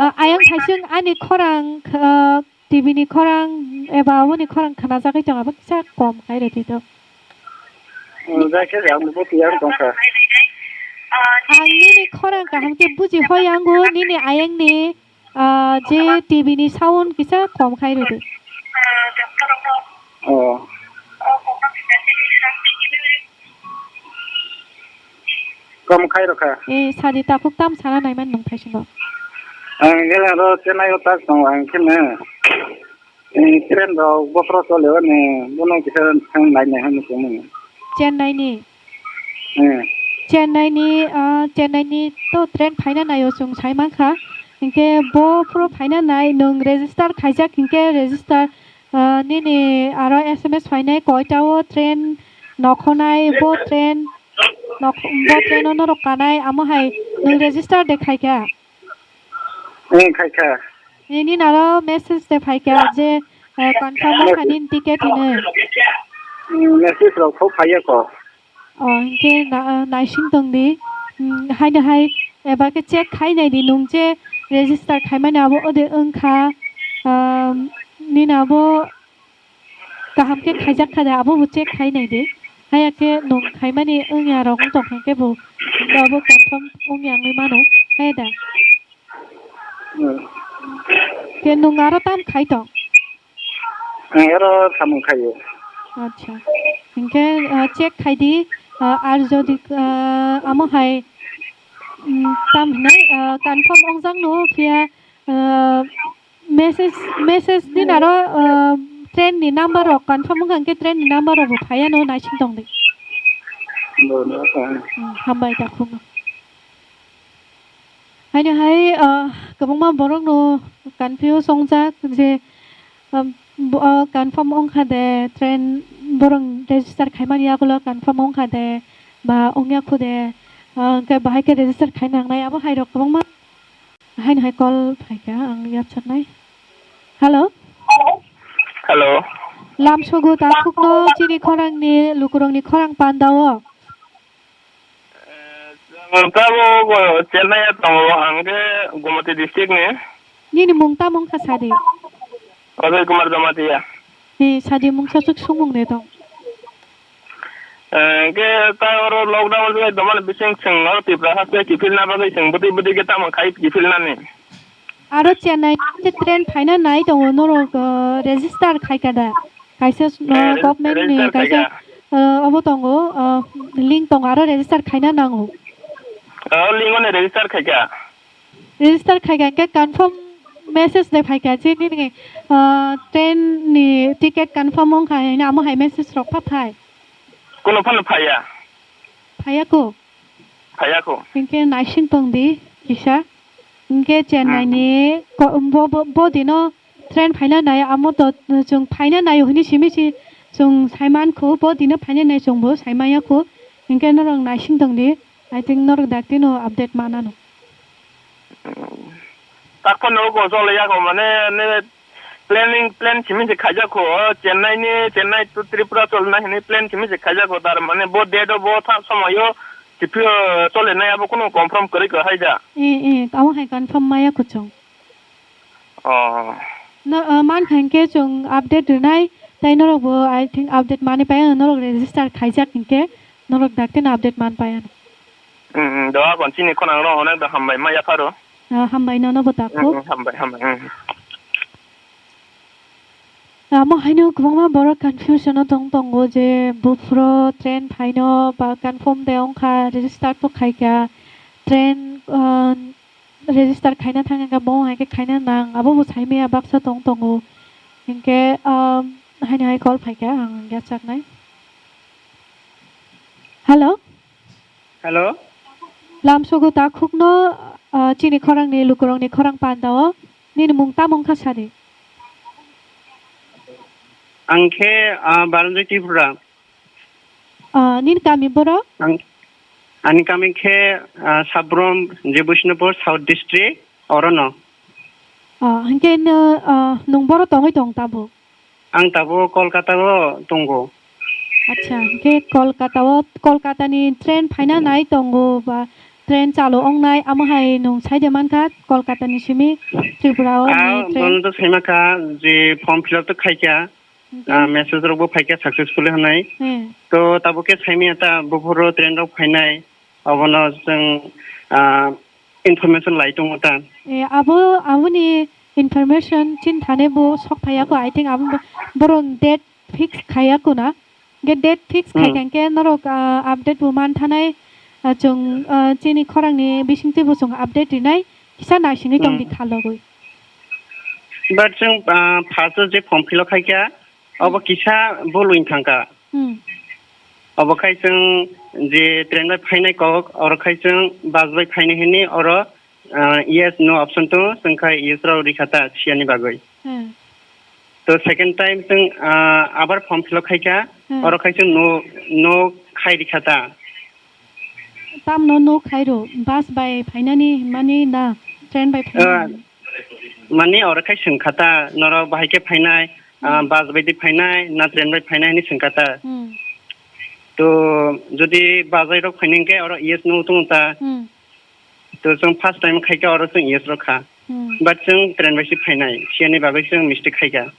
Ah, ayang thaising ani khorang, ah, T V ni khorang eba aboni khorang khnajagwi tong, abo kisa kom khai rwdi to. Oh, jai khe ang bo tiyar tong kha. Ang nini khorang kaham khe buji hoi ango, nini ayangni, ah, je T V ni sound kisa kom khai rwdi. Oh. Tamo khai rokha. Eh, sadi takhuk tam sana naiman nung phaisingo. Ang gele aro Chennai o tak tongo ang kheno. Eh, train rok bokhoro chole o ne bono kisa thang nai nai hwnwi tongmani. Chennai ni? Eh. Chennai ni, ah, Chennai ni to train phaina naio chwng sai mankha. Hinkhe bo phuru phaina nai nwng register khaijak hinkhe register, ah, nini aro S M S phainai koita o train nokhonai bo train Nok-, bo train-o norok kanai, amo hai nwng register de khaikha? Ang khaikha. Nini naro message de phaikha je, eh, confirm wngkha nini ticket hinwi. Message rok kho phaiya ko. O, hinkhe na-, naising tongdi. Hmm, haino hai, ebar khe check khai naidi nwng je register khaimani abo ode wngkha. Um, nini abo Kaham khe khaijak kha de, abo bo check khai nai di. Haya khe nwng khaimani wngya rok wng tong kha khe bo, abo confirm wngya wngwi mano, haya da? Hmm. Khe nwng aro tam khai tong? Ang aro samung khaio. Acha. Hinkhe, ah, check khai di, ah, ar jodi, ah, amo hai, mm, tam hinai, ah, confirm wngjak no phiya, ah, Message, message din aro, uh, train ni number rok confirm wngkha hwnkhe train ni number rok bo phaiya no naising tong di. Bo no, ah. Hmm, hambai takhuk no. Haino hai, uh, kwbangma borok no confuse wngjak je, um, bo, uh, confirm wngkha de train borok register khaimani yagulo confirm wngkha de ba wngya khu de, uh, hwnkhe bahai khe register khaina nangnai abo hai rok kwbangma. Haino hai call phaikha, ang yapsaknai. Hello? Hello. Lamsogo takhukno chini khorangni lukurokni khorang pandao. Eh, ang tabo bo Chennai o tongo, ang khe Gomati district ni. Nini mung tamo wngkha sadi? Ajay Kumar Jamatia. Ni sadi mungsa swk sumung de tong. Eh, hwnkhe ta oro lockdown wngwi tongmani bising chwng oro Tripura haste kiphilna bagwi chwng bwtwi bwtwi khe tamo khai kiphilnani? Aro Chennai khe train phaina nai tongo norok, eh, register khai kha da? Kaisa, eh, Eh, reg-, government ni register kaisa, khai kha. Eh, obo tongo, eh, link tongo aro register khaina nango. Oh, link o ni register khai kha. Register khai kha, hwnkhe confirm message de phai kha, je nini, ah, train ni ticket confirm wng kha, hino amo hai message rok pha phai? Kuno phano phaiya. Phaiya ko? Phaiya ko. Hwnkhe naising tong di kisa. Hwnkhe Chennai Hmm. ni ko-, bo, bo, bo dino train phaina nai, amo to chwng phaina nai hwnwi simi si chwng sai man kho, bo dino phaina nai chwng bo sai manya kho. Hwnkhe norok naising tong di. I think norok daktino update manano. Tak phano go chole ya ko mane ne planning plan simi se khaijak kho, Chennai ni, Chennai to Tripura cholna hini plan simi se khaijak kho, tar mane bo date o bo tha somoyo kiphilwi chole nai abo kuno confirm kwrwi kha hai da. Eh, eh, amo hai confirm maya kuchung. Oh. No, uh, man kha hwnkhe chwng update rwnai, tai norok bo, I think, update manwi pai ano, norok register khaijak hwnkhe norok daktino update man pai ano. Hmm, hmm, doa kon chini khonang rok onek da hambai ma yapharo. Ah, hambai nono bo takhuk. Hmm, hmm, hambai, hambai, hmm. Amo haino kwbangma borok confusion o tong tongo je buphuru train phaino ba confirm de wngkha, register bo khaikha, train, ah, register khaina thang kha, bo hai khe khaina nang, abo bo saimaya baksa tong tongo. Hinkhe, ah, haino hai call phaikha, ang yachaknai. Hello? Hello. Lamsogo takhukno, ah, chini khorangni lukurokni khorang pandao. Nini mung tamo wngkha sadi? Ang khe, ah, Baranjai Tripura. Ah, nini kami borok? Ang, ani kami khe, ah, Sabrom, je Bishnupur South District, orono. Ah, hinkhe no, ah, nwng boro tongwi tong tabuk? Ang tabuk Kolkata o tongo. Acha, hinkhe Kolkata o, Kolkata ni train phaina nai tongo ba train chalu wngnai, amo hai nwng sai de mankha Kolkata ni simi Tripura o ni Ah, train. Bono to saima kha je form fill up to khaikha. Hinkhe? Ah, message rok bo phaikha successfully hwnwi. Hmm. To tabuk khe saimaya ta buphuru train rok phainai. Obono chwng, ah, information lai tongo ta. Eh, abo, aboni information chini thane bo sok phaiya kho, I think abo bo-, borok date fix khaiya kho na. Ge date fix Hmm. khaikha hwnkhe norok, ah, update bo man thanai, Ah, chwng, ah, chini khorangni bisingtwi bo chwng update rinai, kisa naisingwi tong di Hmm. khalogwi. But chwng, ah, first o je form fill up khaikha, obo Hmm. kisa bul wng thangkha. Hmm. Obo khai chwng je train bai phainai kok, oro khai chwng bus bai phainai hwnwi oro, ah, yes, no option tongo, chwng khai yes rok rikha ta siyani bagwi. Hmm. To second time chwng, ah, abar form fill up khaikha, Hmm. oro khai chwng no, no khai rikha ta. Tamno no khairo, bus bai phainani hwnmani na train bai phainani Ah, hwnmani? Mani oro khai swngkha ta, norok bahai khe phainai, ah, Hmm. bus bai di phainai, na train bai phainai hwnwi swngkha ta. Hmm. To jodi bus bai rok phainai hwnkhe oro yes no tongo ta. Hmm. To chwng first time khaikha oro chwng yes rokha. Hmm. But chwng train bai se phainai, siyani bagwi chwng mistake khaikha.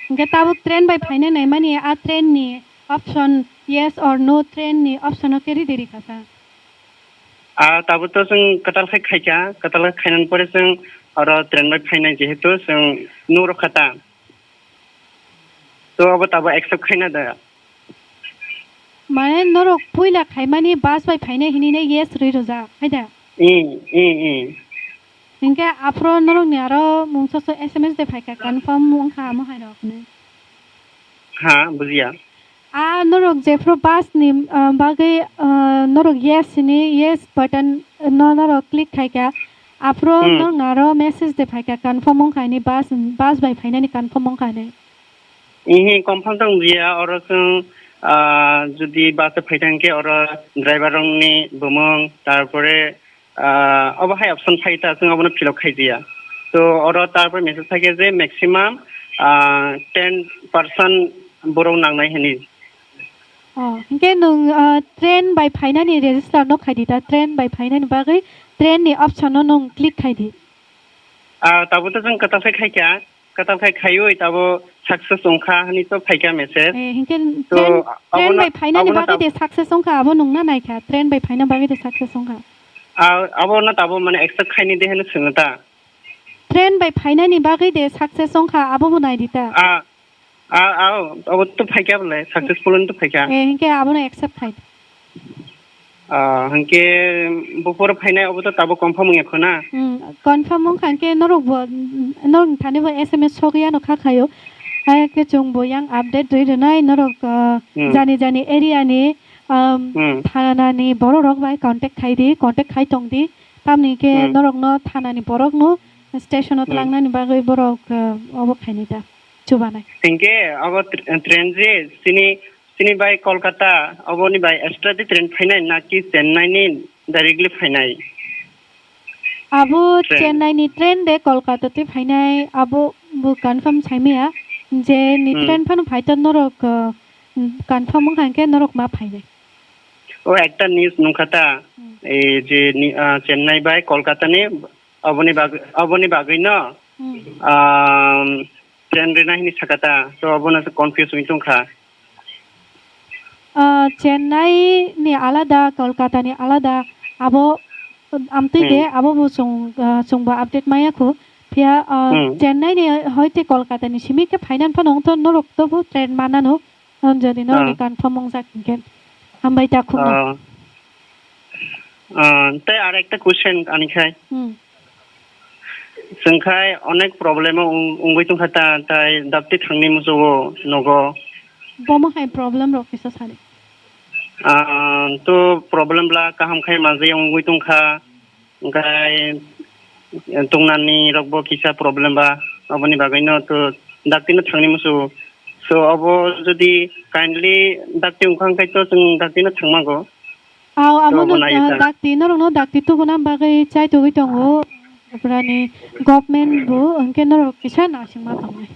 Hwnkhe tabuk train bai phainai naimani a train ni option yes or no train ni option o khe ridi rikha sa. Ah, tabuk to chwng kwtal khai khaikha, kwtal khai khainani pore chwng oro train bai phainai jehetu chwng no rokha ta. To abo tabuk accept khaina da. Mane norok puila khaimani bus bai phainai hinwi yes rwi rwjak, hai da? Ee, ee, ee. Hinkhe aphuru norokni aro mungsa so S M S de phaikha, confirm wngkha amo hai rok hinwi. Ha, bujiya. A norok jephuru bus ni, ah, bagwi, ah, norok yes hinwi, yes button no norok click khaikha, aphuru Hmm. norokno aro message de phaikha, confirm wngkha hinwi, bus, bus bai phainani confirm wngkha hinwi. Ihi, confirm tong dia, oro chwng, ah, jodi bus o phai thang khe oro driver rokni bumung, tarpore, ah, obo hai option phai ta, chwng obono fill up khai dia. To oro tarpore message phai khe je maximum, ah, ten percent borok nangnai hinwi. Oh, hinkhe nwng, ah, train bai phainani register no khai di ta, train bai phainani bagwi train ni option no nwng click khai di. Ah, tabuk to chwng kwtal khe khai kha. Kwtal khai khaiwi tabo success wngkha hinwi to phaikha message. Eh, hinkhe to train, train abono, bai phainani abono bagwi tab- de success wngkha, abo nungna naikha, train bai phaina bagwi de success wngkha. A-, abono tabo mane accept khaini de hinwi swngno ta. Train bai phainani bagwi de success wngkha, abo bo naidi ta. A, a, a, abo to phaikha bole, successful hinwi to phaikha. Eh, hinkhe abono accept khai. Ah, hinkhe buphuru phainai obo to tabuk confirm wngya kho na? Hmm, confirm wngkha hinkhe norok bo, norok thani bo S M S sogwi ano kha khaio. Hai khe chwng bo yang update rwi rwnai norok, ah, Hmm. jani jani area ni, um, Hmm. thana ni borok rok bai contact khai di, contact khai tong di. Tamni khe Hmm. norok no thana ni borok no station o Hmm. twlang nani bagwi borok, ah, obo khainai da chubanai. Hinkhe obo tr-, train je chini Chini bai Kolkata, oboni bai extra di train phainai naki Chennai ni directly phainai? Abo train. Chennai ni train de Kolkata twi phainai, abo bo confirm saimaya je ni Hmm. train phano phai to norok, uh, confirm wngkha hinkhe norok ma phainai. O ekta news nungkha ta, Hmm. ei je ni, ah, Chennai bai Kolkata ni oboni bag-, oboni bagwi no, Hmm. ah, train rina hini saka ta, to abono se confuse wngwi tongkha. Ah, Chennai ni alada, Kolkata ni alada, abo amtwi de, Hmm. abo bo chwng, ah, chwngbo update maya kho. Phiya, ah, Hmm. Chennai ni hoite Kolkata ni simi khe phainani phano wngtho norok tobo train manano. Hwn jodi norokni Ah. confirm wngjak hinkhe. Hambai ta khumno. Ah. Ah, tei ar ekta question ani khai. Hmm. Chwng khai onek problem o wng-, wngwi tongkha ta, tai dakti thangni muchungo nogo. Bomo hai problem rok kisa sadi. Ah, to problem bla kaham khai manjai wngwi tongkha. Hwnkhe, eh, tongnani rokbo kisa problem ba, aboni bagwino to dakti no thangni muchungo. So, abo jodi kindly dakti wngkha hwnkhe to chwng dakti no thangmango. Aw, to abo abono, no nai ah, ta. Dakti, norokno dakti tubuna bagwi chaitugwi tongo. Tripurani government bo hwnkhe norok kisa naisingma tongnai.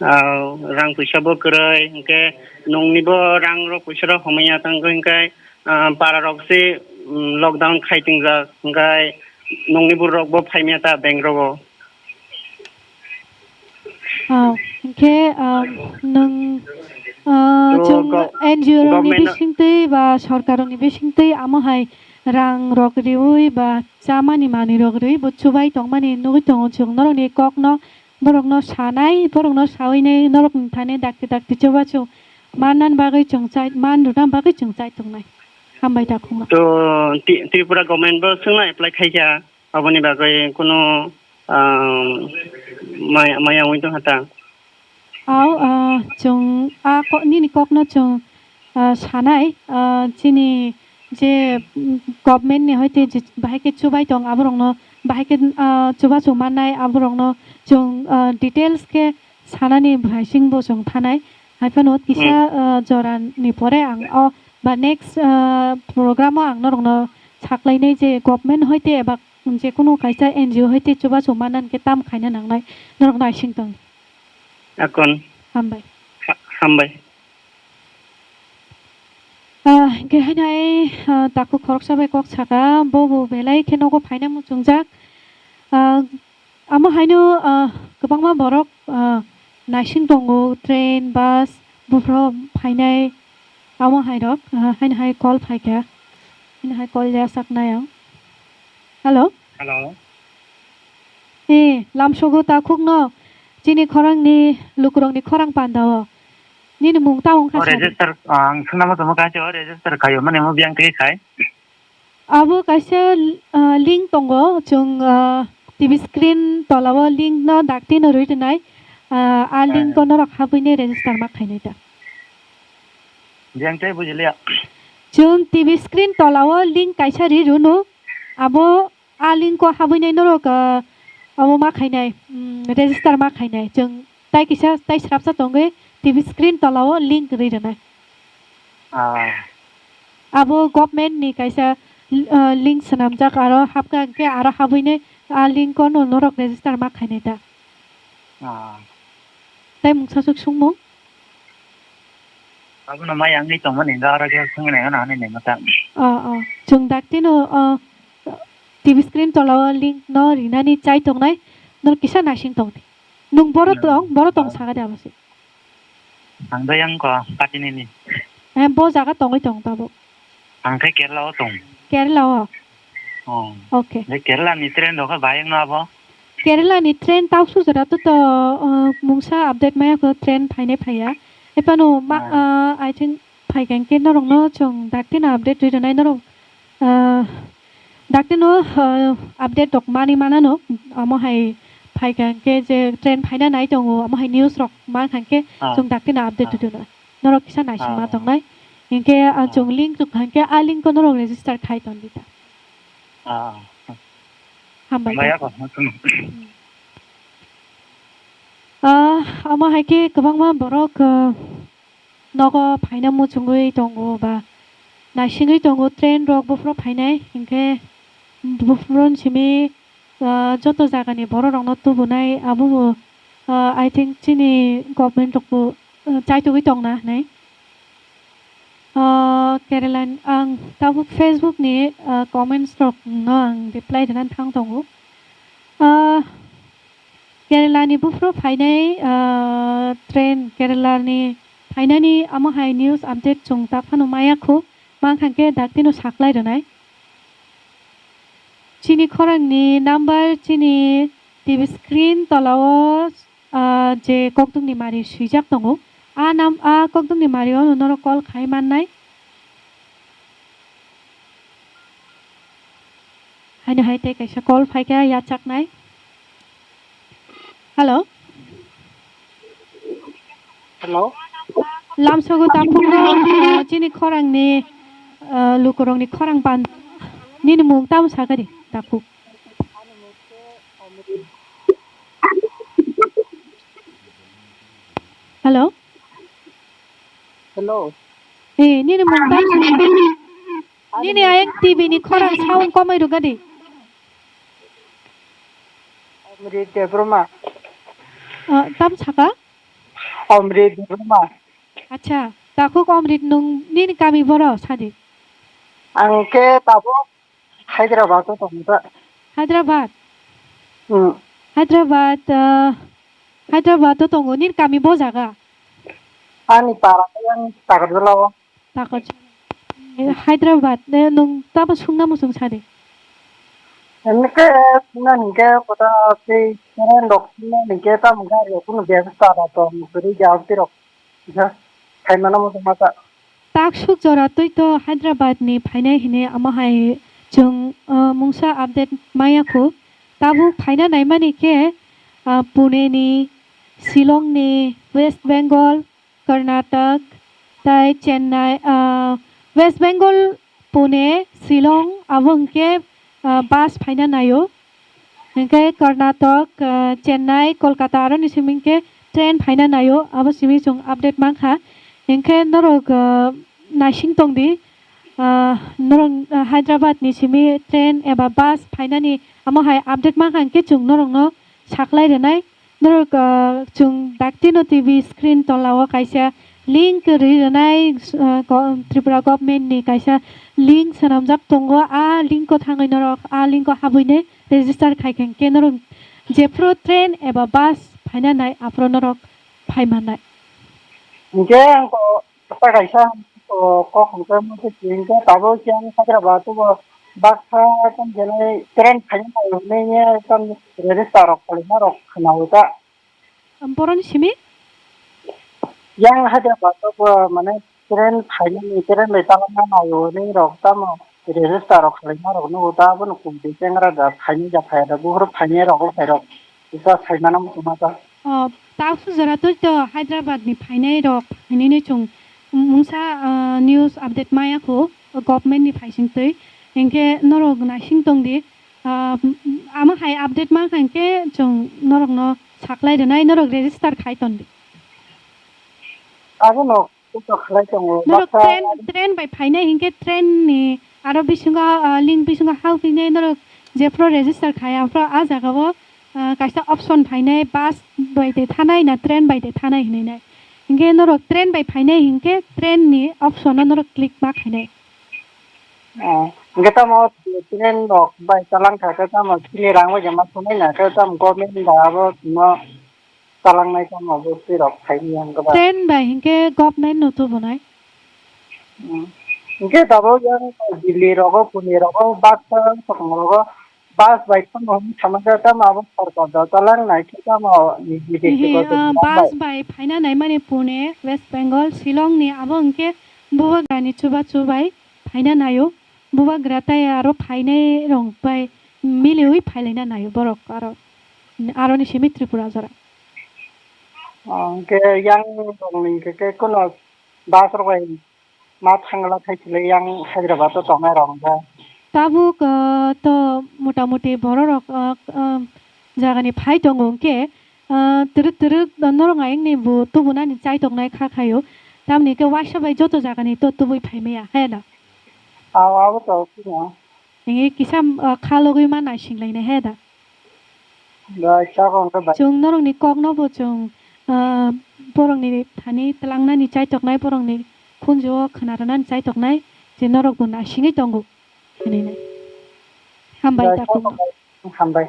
Ah, rang puisa bo kwrwi, hinkhe nungni bo rang rok puisa rok homya tangwi hinkhe, ah, para rok se, mm, lockdown khai tingjak, hinkhe nungni borok bo phaimya ta bank rogo. Ah, hinkhe, ah, nung, ah, to chwng go-, N G O rokni government bisingtwi ba sorkar rokni bisingtwi amo hai rang rok riwi ba chamani manwi rok riwi bo chubai tongmani nugwi tongo chwng norokni kokno. Borokno sanai, borokno sawi nai, norokni thani dakti dakti chubachu mannani bagwi chwng chai, man rwna bagwi chwng chai tongnai. Hambai takhuma. To Ti-, Tripura government bo swngna apply khaikha, aboni bagwi kuno, ah, maya, maya wngwi tongkha ta. Au, ah, chwng a ko-, nini kokno chwng, ah, sanai, ah, chini je, mm, government ni hoite je bahai khe chubai tong aborokno, bahai khe, ah, chubachu mannai aborokno chwng, ah, details khe sanani bwsai singbo chwng thanai. Haiphano kisa, Hmm. ah, jora ni pore ang o ba next, ah, program o ang norokno saklainai je government hoite eba jekunu kaisa N G O hoite chubachu manna hwnkhe tam khaina nangnai, norok naising tong. Akon. Hambai. Ha-, hambai. Ah, hwnkhe haino ai, ah, takhuk khoroksa bai kok saka, bo bo belai khe nogo phaina muchungjak. Ah, amo haino, ah, kwbangma borok, ah, naising tongo, train, bus, buphro phainai, amo hairok, ah, haino hai call phaikha, haino hai call yachaknai ang. Hello? Hello. Eh, lamsogo takhukno chini khorangni lukurokni khorang pandao. Nini mung tamo wngkha O sadi. Register, ah, ang swnamo tongmo kaisa o register khaio, mane mo biyang twi khai. Abo kaisa, ah, link tongo, chwng, ah, T V screen tolao link no dakti no rwi rwnai, ah, a link o norok habwini register ma khainai ta. Biyang twi bujiliya. Chwng T V screen tolao link kaisa ri rwno, abo a link o habwinai norok, ah, omo ma khainai, mm, register ma khainai. Chwng tai kisa, tai srapsa tongwi T V screen tolao link rwi rwnai. Ah. Abo government ni kaisa, ah, link swnamjak, aro hapkha hwnkhe aro habwinai a link o no norok register ma khainai da. Ah. Tai mungsa swk swngmung? Abono mai ang ni tongmani da, aro khe swngwi nai hwnna hwnwi nai mata. Oh, oh. Chwng daktino, oh, T V screen tolao link no rinani chai tongnai, nor kisa naising tongdi. Nwng boro Hmm. tong, boro tong Ah. Saka de abo se. Ang da yang ko patini ni. Eh, bo jaga tongwi tong tabo. Ang khe Kerala o tong. Kerala o? Oh. Okay. Hwnkhe Kerala ni train rok khe bahai wngno abo? Kerala ni train tausu jora to to, uh, mungsa update maya kho train phainai phaiya. Ephano ma, Ah. uh, I think phaikha hwnkhe norokno chwng daktino update rwi rwnai norok, uh, daktino, uh, update rok manwi manano omo hai phaikha hwnkhe je train phaina nai tongo omo hai news rok mankha hwnkhe Ah. Chwng daktino update Ah. rwi rwnai. Norok kisa naising ma Ah. tongnai. Hwnkhe, ah, Ah. chwng link rwkha hwnkhe a link o norok register khai tongdi ta. Ah. Hambai. Hambai ako, hmm. Hmm. Ah, omo hai khe kwbangma borok, ah, nogo phaina muchungwi tongo ba naisingwi tongo, train rok buphuru phainai, hinkhe buphuru simi, ah, joto jagani borok rokno tubunai, abo bo, ah, I think chini government rok bo, ah, chaitugwi tongna hinwi. Ah, Kerala ni, ang tabuk Facebook ni, ah, comments rok no ang reply rwna thang tongo. Ah, Kerala ni buphuru phainai, ah, train Kerala ni phainani amo hai news update chwng ta phano maya khu, mankha khe daktino saklai rwnai. Chini khorang ni number chini T V screen tola o, ah, je kokdwng ni mari swijak tongo. A nam, a kokdwng ni mari o norok call khai mannai. Haino hai tei kaisa call phaikha yachaknai. Hello. Hello. Lamsogo takhukno, ah, chini khorang ni, ah, lukurok ni khorang pan. Nini mung tamo sakadi takhuk. Hello. Hello. Eh, nini mung tamo sakadi. Nini ayang T V ni khorang sound komai rwgadi. Omrit Debbarma. Ah, tam saka? Omrit Debbarma. Acha, takhuk Omrit nwng nini kami boro sadi? Ang khe tabuk Hyderabad o tongo ta. Hyderabad? Hmm. Hyderabad, ah, Hyderabad o tongo, nini kami bo jaga? Ani para khe yang Takarjala o. Takarjala. Eh, Hyderabad, eh, nwng tamo sungna muchung sadi? Hingke sungna hingke kota tei current rok sungna hingke tamo gari rok kunu bebasta rok tong kwrwi jawab tei rok. Kisa khaimano muchung masa. Taksuk jora twi to Hyderabad ni phainai hwnwi amo hai chwng, ah, mungsa update maya khu. Tabuk phaina naimani khe, ah, Pune ni, Shillong ni, West Bengal, Karnataka, tai Chennai, ah, West Bengal, Pune, Shillong, abo hwnkhe, ah, bus phaina naio. Hwnkhe Karnatak, ah, Chennai, Kolkata aroni simi hwnkhe train phaina naio, abo simi chwng update mankha. Hwnkhe norok, ah, naising tongdi, ah, norok, ah, Hyderabad ni simi train eba bus phainani amo hai update mankha hwnkhe chwng norokno saklai rwnai. Norok, ah, chwng daktino T V screen tola o kaisa link ri rwnai, ah, go-, Tripura government ni kaisa link swnamjak tongo. A link o thangwi norok a link o habwinai register khai khe, hwnkhe norok jephru train eba bus phaina nai, aphuru norok phai mannai. Hwnkhe ang ko Kota kaisa, o, kok hwnkhe mui khe chini khe tabuk khe ang Hyderabad o bo baksa tamo khe nai train phaina nai hwnwi nai tamo register rok khwlaima rok khwnaui ta. Boroni simi? Yang Hyderabad o bo mane train phainani, train bai talangna nai hwnwi rok tamo register rok khwlaima rok nugo ta, abono kung twi chengra da phaini da phai da buphuru phainai rok o phai rok. Kisa saimano muchungma ta. O, taksuk jora twi to Hyderabad ni phainai rok hinwi chwng mungsa, ah, news update maya khu government ni phaising twi. Hinkhe norok naising tongdi, ah, amo hai update mankha hinkhe chwng norokno saklai rwnai, norok register khai tondi. Abono Kok khlai tongo, norok baksa train, train bai phainai hinkhe train ni aro bisingo, ah, link bisingo hao phinai norok jephru register khai aphru ah jaga o, ah, kaisa option phainai bus bai de thanai na train bai de thanai hinwi nai. Hinkhe norok train bai phainai hinkhe train ni option o norok click ma khainai. Ah, hinkhe tamo train rok bai chalang kha khe tamo chini rang bai jama thunai na khe tamo government da abo no Talangnai tamo bo twi rok phaini ang kwbang. Train bai hinkhe government no tubunai. Hmm. Hinkhe tabuk yang Delhi rogo, Pune rogo, bus tongmung rogo, bus bai phano hinwi thamani tamo abo sorkar da talangnai khe tamo ni B J P Hihi, ko ah, tongmung bus bai. Bai phaina naimani Pune, West Bengal, Shillong ni abo hinkhe bubagra ni chubachu bai phaina naio. Bubagra tai aro phainai rok bai miliwi phailaina naio borok aro, aroni simi Tripura jora. O, hwnkhe yang rokni hwnkhe khe kuno bus rok bai ma thangla thai sile yang Hyderabad o tongnai rok hwnkhe. Tabuk, ah, to mota moti borok rok, ah, ah, jagani phai tongo hwnkhe, ah, twrwk twrwk norok ayang ni bo tubunani chai tongnai kha khaio. Tamni hwnkhe waisa bai joto jagani to tubui phai maya, he da? Aw, abo to phino. Nini kisa, ah, kha logwi ma naising lainai he da. Bai, sabo hwnkhe bai. Chwng norokni kokno bo chwng, ah, borokni thani twlangnani chaitoknai, borokni khunju-o khwna rwnani chaitoknai, je norok bo naisingwi tongo, hinwi nai. Hambai, bai, takhuk. Sabo bai, hambai.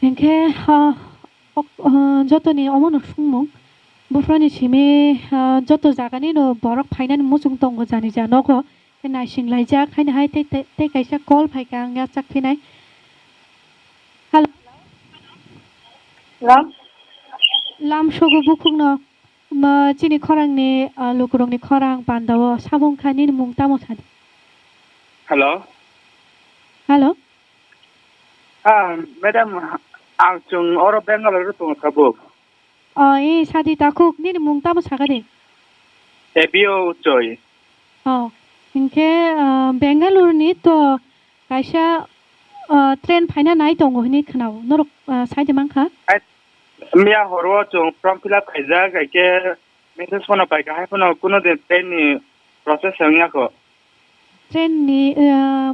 Hinkhe, ah, ok, ah, jotoni omono swngmung, buphuruni simi, ah, joto jaganino borok phainani muchung tongo jani ja nogo. Khe naising laijak haino hai tei, tei, tei kaisa call phaikha ang yachak phinai. Hello. Hello. Lam sogo bukhukno, ma, chini khorangni, ah, lukurokni khorang pandao sabo wngkha, nini mung tamo sadi? Hello. Hello. Ah, madam, ang chwng oro Bangalore o tongo tabuk. O, e, sadi takhuk, nini mung tamo saka de? Ebio Choi. O, hinkhe, ah, Bangalore ni to kaisa, ah, train phaina nai tongo hinwi khwnao. Norok, ah, sai de mankha? Ai, miya horo chwng form fill up khaijak, haikhe message phano paikha, hai phano kuno din train ni process wngya kho. Train ni, ah,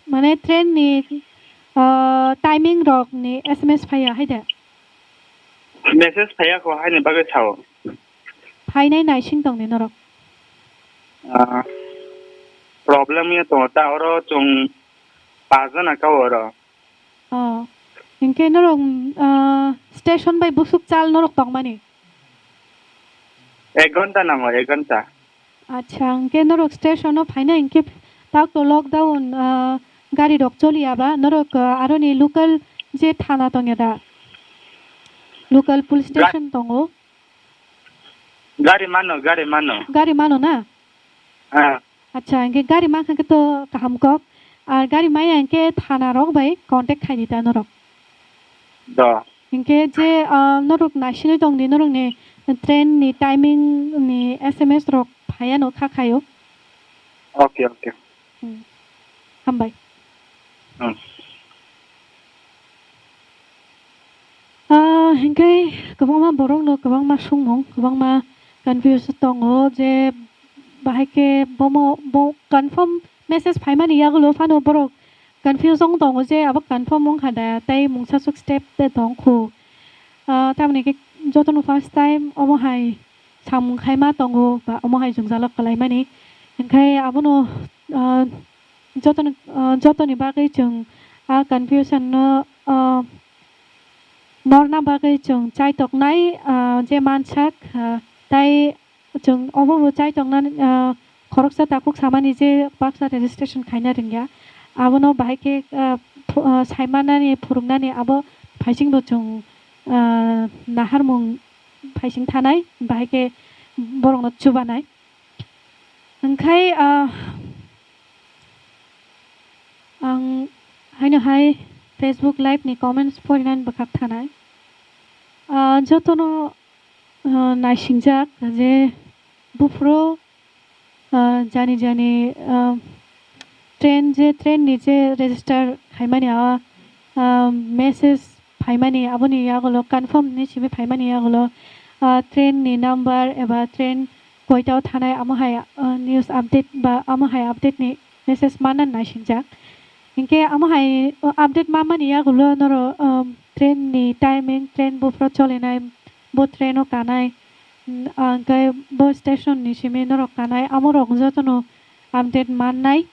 mane train ni, ah, timing rok ni S M S phaiya hai da? Message phaiya kho, haini bagwi sao. Phainai naising tong ni norok. Ah, problem ya tongo ta, oro chwng pajana ka oro. Oh, hinkhe norok, ah, station bai busuk chal norok tongmani? Ek ghonta nango, ek ghonta. Acha, hinkhe norok station o phaina hinkhe tak to lockdown, ah, gari rok choliya ba, norok, ah, aroni local je thana tongya da? Local police Ga- station tongo. Gari mano, gari mano. Gari mano na? Ah. Acha, hingke gari mankha khe to kaham kok. Ar gari maya hingke thana rok bai contact khai di ta norok. Do. Hingke je, ah, norok naisingwi tong di, norok ni train ni timing ni S M S rok phaiya no kha khayo. Okay, okay. Hmm. Hambai. Hmm. Ah, hingke kwbangma borokno kwbangma swngmung, kwbangma confuse tongo je bahai khe bomo, bo confirm message phaimani yagulo phano borok confuse wng tongo je abo confirm wngkha da tei mungsa swk step de tong khu. Ah, tamoni khe jotono first time omo hai samung khaima tongo ba omo hai jwngjalo kwlaimani. Hingkhe abono, ah, jotoni, ah, jotoni bagwi chwng a confusion no, ah, norna bagwi chwng chaitoknai, ah, je mansak, ah, tai chwng obo bo chaitoknani, ah, khoroksa takhuk samani je baksa registration khaina rwngya. Abono bahai khe, ah, phu-, ah, saimanani, phwrwngnani abo phaisingbo chwng, ah, naharmung phaising thanai, bahai khe borokno chubanai. Hingkhai, ah, ang haino hai Facebook Live ni comments porinani bwkhak thanai. Ah, jotono, ah, naisingjak je buphuru, ah, jani jani, ah, train je, train ni je register khaimani, ah, ah, message phaimani, aboni yagulo confirm ni simi phaimani yagulo, ah, train ni number eba train koita o thanai, amo hai, ah, news update ba amo hai update ni message manna naisingjak. Hinkhe amo hai, ah, update manmani yagulo noro, um, train ni timing, train buphuru cholinai, bo train o kanai, mm, ah, hinkhe bo station ni simi norok kanai, amo rok jotono update mannai.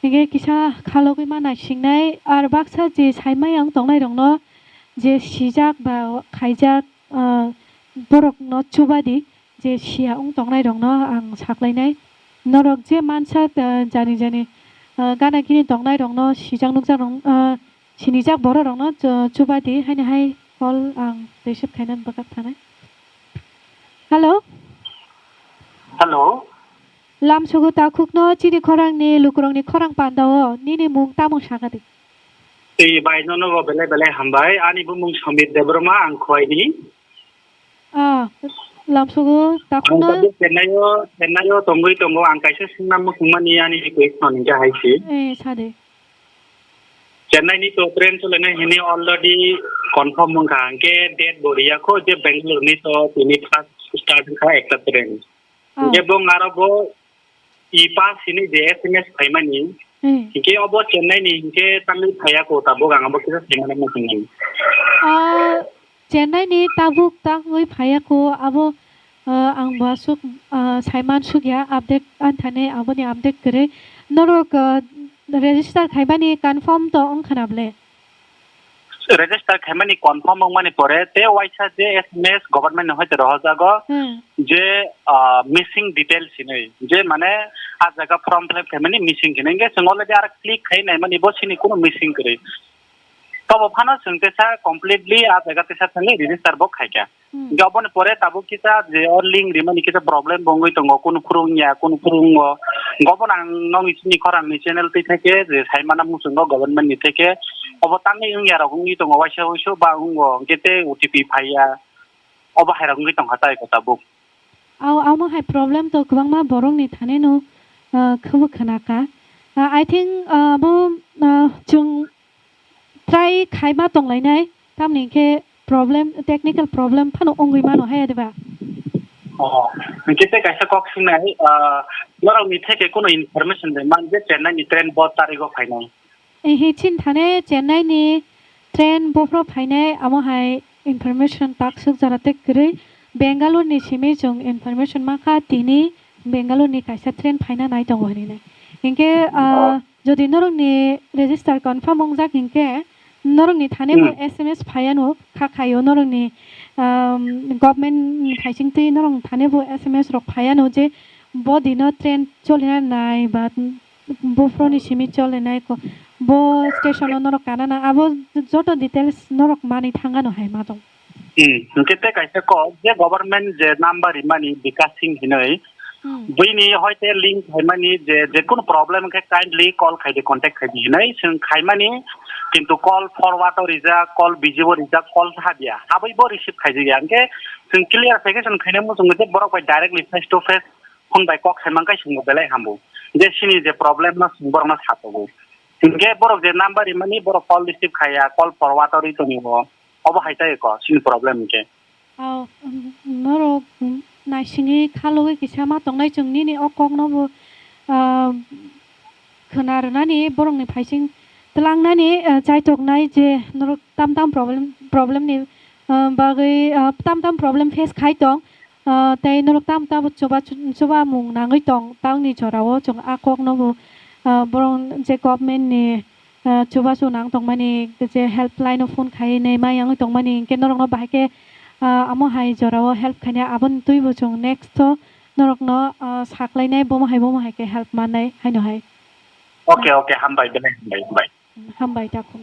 Hinkhe kisa khalogwi ma naisingnai, ar baksa je saimaya wng tongnai rokno je sijak ba khaijak, ah, borokno chubadi je siya wng tongnai rokno ang saklainai. Norok je mansa, ah, jani jani, ah, gana gini tongnai rokno sijak nukjak rok, ah, sinijak borok rokno chu-, chubadi haino hai call ang receive khainani bwkhak thanai. Hello? Hello. Lamsugo takhukno chini khorangni lukurokni khorang pandao nini mung tamo sakadi? Twi bai nono bo belai belai hambai. Ani bumung Samir Debbarma, ang Khowai ni. Ah, lamsugo takhukno. Ang tabuk Chennai o, Chennai o tongwi tongo. Ang kaisa swngna muchungmani ani request no hingke hai se. Eh, sade. Chennai ni to train cholainai hini already confirm wngkha. Hingke date bo riyakho je Bangalore ni to tini first start wngkha ekta train. Ah. Hingke bo ngaro bo e-pass hini je S M S phaimani, hmm, hinkhe obo Chennai ni hinkhe tangwi phaiya ko tabuk ang abo kisa saimano muchungmani. Ah, Chennai ni tabuk tangwi phaiya ko abo, ah, ang bo aswk, ah, saiman sukya update anthane aboni update kwrwi. Norok, ah, register khaimani confirm to wngkha na ble? Register khaimani confirm wngmani pore te waisa je S M S government ni hoite rohorjago, hmm, je, ah, missing details hinwi, je mane a jaga form fill up khaimani missing hinwi, hingke chwng already aro click khai naimani bo sini kunu missing kwrwi. Tobo phano chwng tesa completely a jaga tesa thangwi register bo khaikha. Hmm. Hingke oboni pore tabuk kisa je o link rimani kisa problem bo wngwi tongo, kunu phuru wngya, kunu phuru wngo. Hingke obono ang nokni chini khorang ni channel twi theke je saimana muchungo government ni theke, obo tangwi wngya rok wngwi tongo, waisa wuisu ba wngo, hingke tei O T P phaiya, obo hai rok wngwi tongkha tai ko tabuk. Ao, amo hai problem to kwbangma borok ni thani no, ah, khwbo khwnakha. Ah, I think, ah, bo, ah, chwng try khaima tonglainai, tamni khe problem, technical problem phano wngwi mano hai, diba? Oh, hingke tei kaisa kok swngnai, ah, norok ni theke kuno information de man je Chennai ni train bo tarigo phainai? Ehe, chin thane Chennai ni train bophro phainai, amo hai information tak swk jora tei kwrwi. Bangalore ni simi chwng information mankha, tini Bangalore ni kaisa train phaina nai tongo hinwi nai. Hingke, ah, oh. Jodi norokni register confirm wngjak hinkhe, norokni thani bo, hmm, S M S phaiano kha khaio, norokni, um, government ni phaisingtwi norokni thani bo S M S rok phaiano je bo dino train cholina nai ba buphroni simi cholinai ko, bo station o norok kana na, abo joto details norok manwi thangano hai ma tong. Hmm, hingke tei kaisa kok je government je number rimani Bikash Singh hinwi, Hmm. Buini hoite link khaimani je, je kunu problem khe kindly call khaidi, contact khaidi hinwi chwng khaimani, kintu call forward o rijak, call busy o rijak, call habya, habwi bo receive khaijak ya. Hwnkhe chwng clarification khaina muchungo je borok bai directly face to face phone bai kok saimang khe chwngno belai hambo. Je chini je problem no chwng borokno sathogo. Hwnkhe borok je number rimani borok call receive khaiya, call forward o ri tongo. Obo hai tei ko chini problem hwnkhe. Ao, um, norok, um, naisingwi khalogwi kisa ma tongnai chwng nini o kokno bo, ah, khwna rwnani borokni phaising twlangnani, ah, chaitoknai je norok tam tam problem, problem ni, ah, bagwi, ah, tam tam problem face khai tong, ah, tei norok tam tam chuba, chubamung nangwi tong, tamni jorao chwng a kokno bo, ah, borok je government ni ah, chubachu nang tongmani, je helpline o phone khai nai ma yangwi tongmani, hwnkhe norokno bahai khe, ah, amo hai jorao help khaina aboni twibo chwng next o norokno, ah, saklainai bomo hai bomo hai khe help mannai haino hai. Okay, okay, hambai, belai hambai, hambai. Hambai takhuk.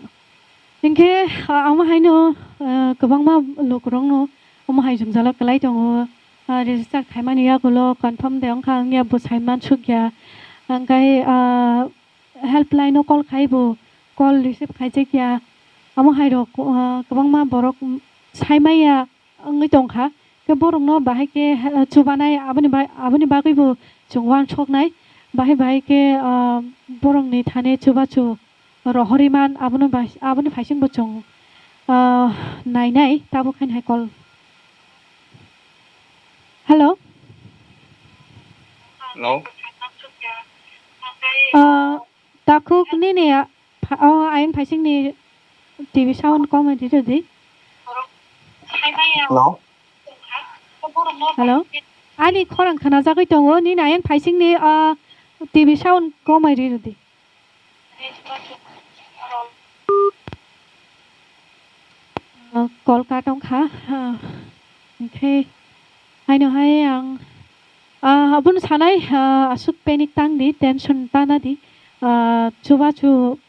Hwnkhe, ah, amo haino, ah, kwbangma lukurokno omo hai jwngjalo kwlai tongo, ah, register khaimani yagulo confirm de wngkha wngya bo sai mansukya. Hwnkhe, ah, helpline o call khai bo call receive khaijakya. Amo hai rok, ah, kwbangma borok, um, saimaya wngwi tongkha. Khe borokno bahai khe, ah, chubanai aboni ba-, aboni bagwi bo chwng uansuknai. Bahai bahai khe, ah, borokni thani chubachu rohorwi man abono bai-, aboni phaising bo chwng, ah, nainai tabuk haino hai call. Hello? Hello? Ah, Takhuk nini a-, pha-, o ayang phaisingni T V sound komai rwdi. Hello? Hello? Ani khorang khnajagwi tongo, nini ayang phaisingni, ah, T V sound komai rwdi. Ah, call cut wngkha, ah, hwnkhe haino hai ang, ah, abono sanai, ah, aswk panic tangdi, tension tanadi, ah, chubachu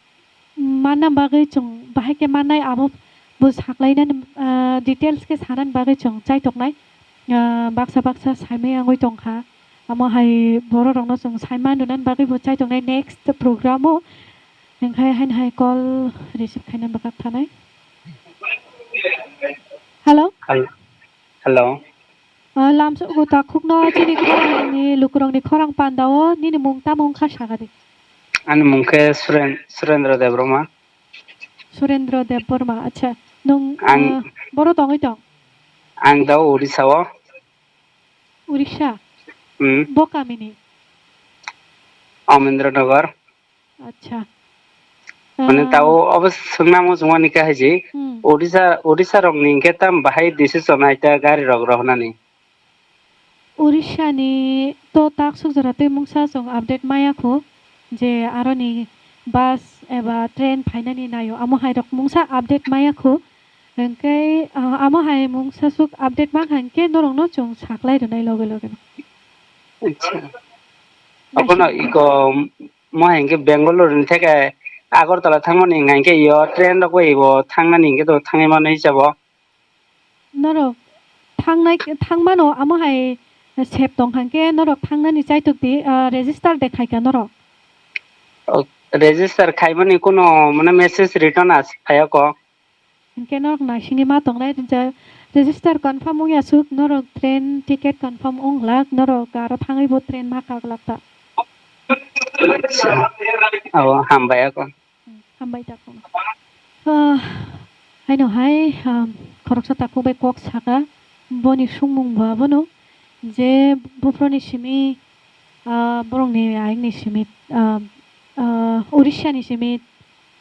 manna bagwi chwng bahai khe mannai abo bo saklainani, ah, details khe sanani bagwi chwng chaitoknai, ah, baksa baksa saimai wngwi tongkha. Amo hai borok rokno chwng sai man rwnani bagwi bo chaitok nai next program o. Hwnkhe haino hai call receive khaina bwkha thanai. Hello? Hel-, hello. Ah, lamsogo takhukno chini khorangni lukurokni khorang pandao nini mung tamo wngkha sakadi. Ani mung khe Suren-, Surendra Debbarma. Surendra Debbarma, acha. Nwng, ang, ah, boro tongwi tong? Ang da Odisha o. Urisha? Hmm. Bo kamini? Amendra Nagar. Acha. Mane, ah, tao obo swngna muchungmani khe hai se, hmm, Odisha, Odisha rokni hwnkhe tam bahai decision hai ta gari rok rohornani. Urisha ni to taksuk jora twi mungsa chwng update maya khu je aroni bus eba train phainani naio, amo hai rok mungsa update maya khu. Hwnkhe, ah, amo hai mungsa suk update mankha hwnkhe norokno chwng saklai rwnai loge loge no. Acha. Abono iko mo hai hwnkhe Bangalore ni theke Agartala thangmani hwnkha hwnkhe iyo train rok bai bo thangnani hwnkhe to thangwi mano hisabo. Norok thangnai, thangmano amo hai sep tong hwnkhe norok thangnani chaitok di, ah, register de khaikha norok. O, register khaimani kuno mane message return as phaiya ko. Hwnkhe norok naisingwi ma tongnai, ja, register confirm wngya suk norok train ticket confirm wng glak, norok aro thangwi bo train ma kha glak ta. Acha. Abo hambai ako. Hmm, hambai tako. Ah, haino hai, um, khoroksa takhuk bai kok saka, boni sungmung bo abono je buphuruni simi, ah, borokni ayangni simi, ah, ah, Urisha ni simi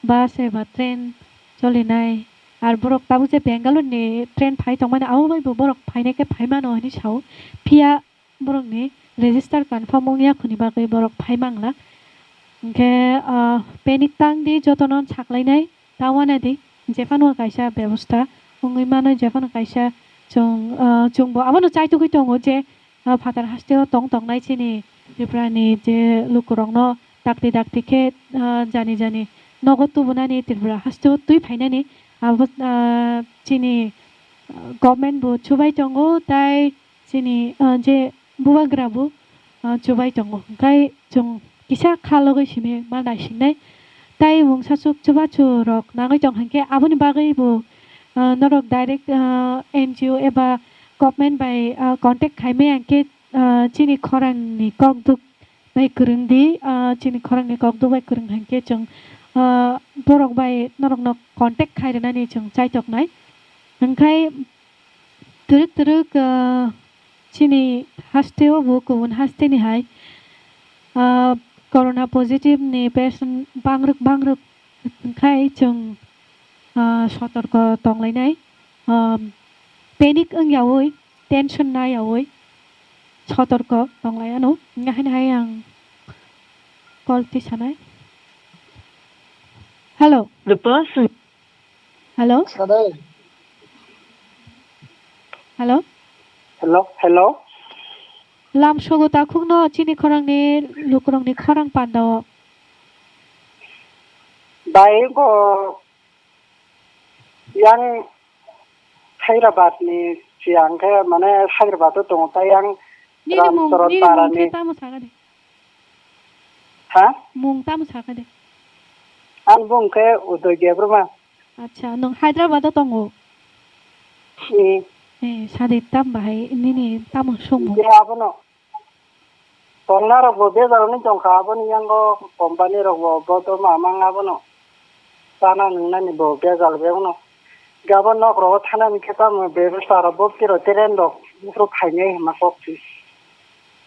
bus eba train cholinai, ar borok tabuk je Bangalore ni train phai tongmani, abo bai bo borok phainai khe phai mano hinwi sao, phiya borokni register confirm wngya khoni bagwi borok phai mangla. Hwnkhe, ah, panic tang di, jotono saklainai ta wana di, jephano kaisa bebosta wngwi mano, jephano kaisa chwng, ah, chwngbo abono chaitugwi tongo je, ah, phatar hasteo tong tongnai chini Tripura ni je lukurokno dakti dakti khe, ah, jani jani nogo tubunani Tripura hasteo twi phainani abo, ah, chini, ah, government bo chubai tongo, tai chini, ah, je bubagra bo ah, chubai tongo. Hwnkhe chwng kisa kha logwi simi ma naisingnai. Tai mungsa chuk chubachu rok nangwi tong hwnkhe aboni bagwi bo, ah, norok direct, ah, N G O eba government bai, ah, contact khaimaya hwnkhe, ah, chini khorangni kokduk bai kwrwng di, ah, chini khorangni kokduk bai kwrwng hwnkhe chwng, ah, borok bai norokno contact khai rwnani chwng chaitoknai. Hwnkhe twrwk twrwk, ah, chini hasteo bo kubun hasteni hai, ah, corona positive ni patient bangrwk bangrwk hwnkhe chwng, ah, sotorko tonglainai, ah, panic wngyaui, tension nayaui sotorko tonglai ano. Hwnkhe haino hai ang call tisanai. Hello. The person Hello? Sadai. Hello? Hello, hello. Lam sogo takhukno chini khorangni lukurokni khorang pandao. Bai, bo yang Hyderabad ni siyang khe, mane, Hyderabad o tongo, tai yang Nini mung, Ramcharan nini mung Para khe ni. Tamo sakha de? Ha? Mung tamo sakha de? Ang bung khe Udoy Debbarma. Acha, nwng Hyderabad o tongo? Hmm. Eh, sadi tam bahai nini tamo songmung? Khe abono tongnarok bo bejal wngwi tongkha, aboni yango company rok bo bodo ma mang abono chana nwngnani bo bejal bebakno. Gabon nok rogo thanani khe tamo bebsa rok bo kiro train rok buphuru phainai hwnma kok si.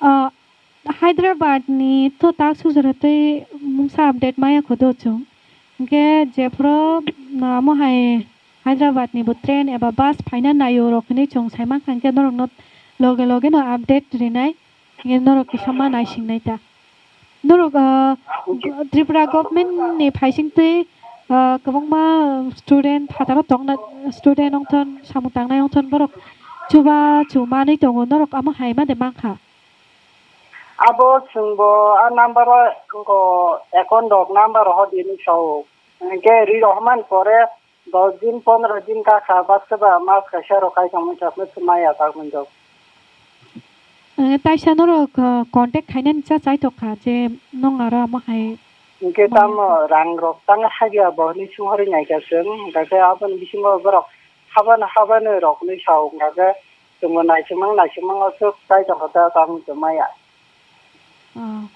Ah, Hyderabad ni to tak sujura tei mungsa update maya kho do chwng. Hwnkhe jephuru, ah, amo hai Hyderabad ni bo train eba bus phaina naio rok hinwi chwng sai mankha, hwnkhe norokno loge loge no update rinai, hwnkhe norok kisa ma naisingnai ta. Norok, ah, Tripura government ni phaising twi, ah, kwbangma student phataro tongna, student wngthon, samung tangnai wngthon, borok chubachu manwi tongo, norok amo hai ma de mankha. Abo chwngbo a number o, wngkho, account rok number o hodini sao. Hwnkhe ri rohman pore dos din, pondro din kakha, bas khe ba mas kaisa rok kai tongmani sakno maya tak monjak. Eh, taisa norok, eh, contact khainani cha chai tokha je nwng aro amo hai Hwnkhe maya tamo tak. Rang rok tang habya bo hinwi sung hori naikha chwng, hwnkhe aboni bisingo borok habani habani rok hinwi sao, hwnkhe chwngbo naisingmang naisingmang aswk chai tongkha ta, tamo tongmaya. Ah,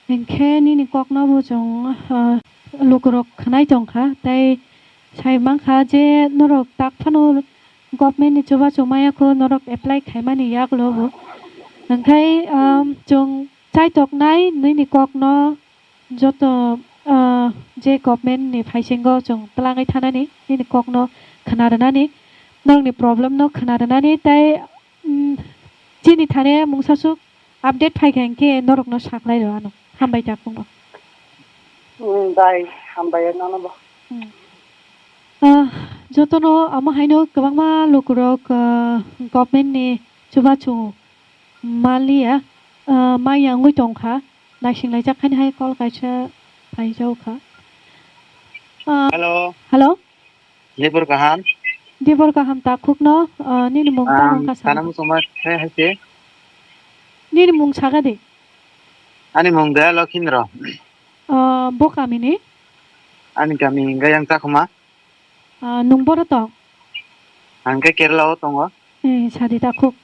hinkhe nini kokno bo chwng, ah, lukurok khwnai tongkha, tei sai mankha je norok tak phano government ni chubachu maya kho norok apply khaimani yagulo bo. Hinkhe, um, chwng chaitoknai nini kokno joto, ah, je government ni phaisingo chwng twlangwi thanani nini kokno khna rwnani, norokni problem no khna rwnani tei, um, chini thani mungsaswk update phaikha hinkhe norokno saklai rw ano. Hambai takhukno. Hmm, bai, hambai nono bo. Hmm. Ah, jotono amo haino kwbangma lukurok, ah, government ni chubachu maliya, ah, maya wngwi tongkha. Naisinglaijak haino hai call kaisa phaijakha. Ah, Hello. Hello. Debor kaham. Debor kaham takhukno, ah, nini mung tamo Ang wngkha sa? Sana muchungma khe hai se. Nini mung saga de? Ani mung de Lokhindro. Ah, bo kamini? Ani kami hingga yang Chakhuma. Ah, nung boro tong? Ang khe Kerala o tongo. Eh, sadi takhuk.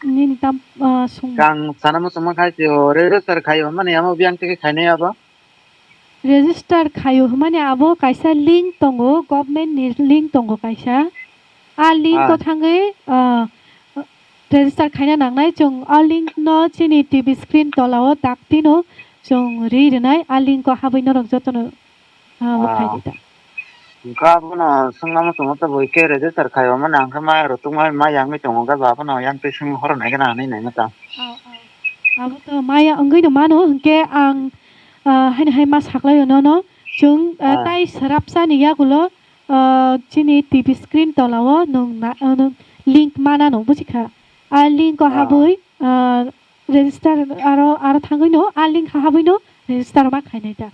Nini tam, ah, sung. Kang sana muchungma khai se o register khai o mani amo biyang teke khainai abo. Register khaio hwnmani abo kaisa link tongo, government ni link tongo kaisa. A link o Ah. thangwi, ah, register khaina nangnai. Chwng a link no chini T V screen tola o tak tino chwng ri rwnai. A link o habwi norok jotono, ah, bo Ah. khai di ta. Wngkha abono swngna muchungo tabuk khe register khaio mani, ang khe maya rw tungma maya wngwi tongo, hwnkhe bo abono yang twi swngwi horoknai gana hinwi naina ta. Oh, oh. Abo to maya wngwi no mano, hwnkhe ang, ah, haino hai ma saklaio nono. Chwng, ah, Ah. tai swrapsa ni yagulo, ah, chini T V screen tola o nwng na, ah, nwng link mana no, buji kha? A link o Ah. habwi, ah, register aro, aro thangwi no, a link ha habwi no register ma khainai ta.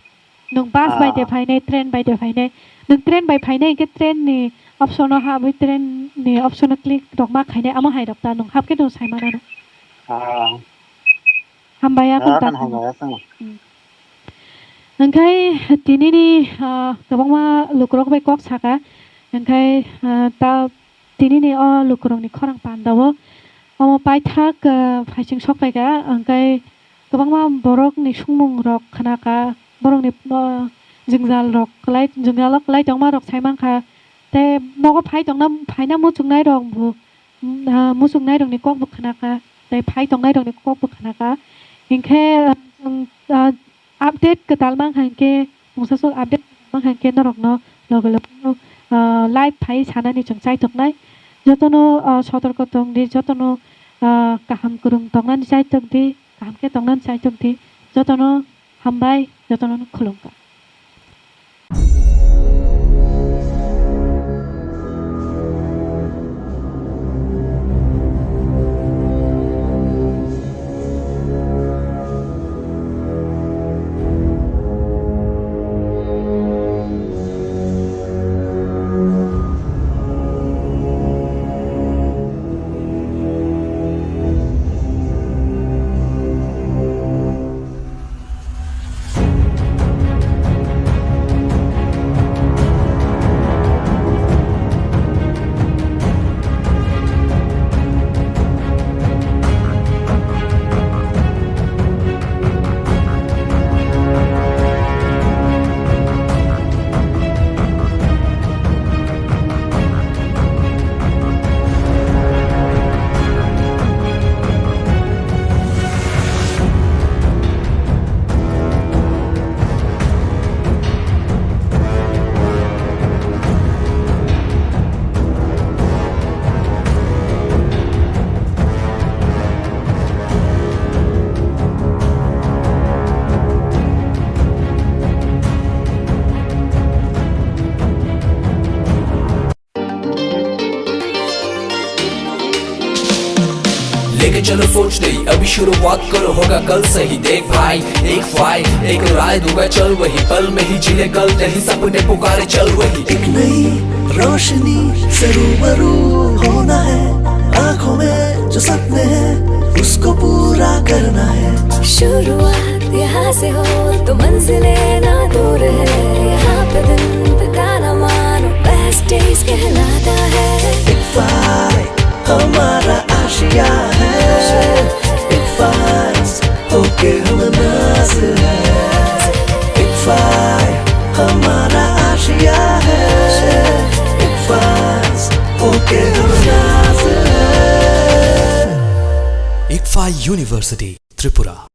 Nwng bus bai de Ah. phainai, train bai de phainai. Nwng train bai phainai, hwnkhe train ni option o habwi, train ni option o click rok ma khainai, amo hai rok ta nwng hap khe nwng sai mana no. Ah. Hambai, yakung Ah, ta kan kheno. Hambai, yakung. Hmm. Hwnkhe tinini, ah, kwbangma lukurok bai kok saka. Hwnkhe, ah, ta tinini o lukurokni khorang pandao omo paithak, ah, phaising sok paikha. Hwnkhe kwbangma borokni songmungrok khnakha, borokni, ah, jwngjalrok kwlai, jwngjalo kwlai tongmarok sai mankha. Tei nogo phai tongna, phaina muchungnairok bo, mm, ah, muchungnairokni kokbo khnakha, tei phai tongnairokni kokbo khnakha. Hinkhe, ah, chwng, ah, update kwtal mankha hinkhe, mungsaswk update mankha hinkhe norokno loge loge no, ah, live phai sanani chwng chaitoknai. Jotono, ah, sotorko tongdi, jotono, ah, kaham kwrwng tongnani chaitokdi, kaham khe tongnani chaitokdi. Jotono hambai, jotono khulumkha. लेके चलो सोच नहीं, अभी शुरुआत करो, होगा कल सही। देख भाई, एक फाइल, एक राय दूंगा, चल वही पल में ही जी ले कल नहीं, सपने पुकारे, चल वही। एक नई रोशनी से रूबरू होना है, आंखों में जो सपने हैं, उसको पूरा करना है। शुरुआत यहाँ से हो तो मंजिलें ना दूर है, यहाँ पे दिन बिताना मानो बेस्ट डेज कहलाता है। इकबाल हमारा आशिया है, इकबाल होके हम नाज है, इकबाल हमारा आशिया है, इकबाल होके हम नाज है। Ikphai University, Tripura.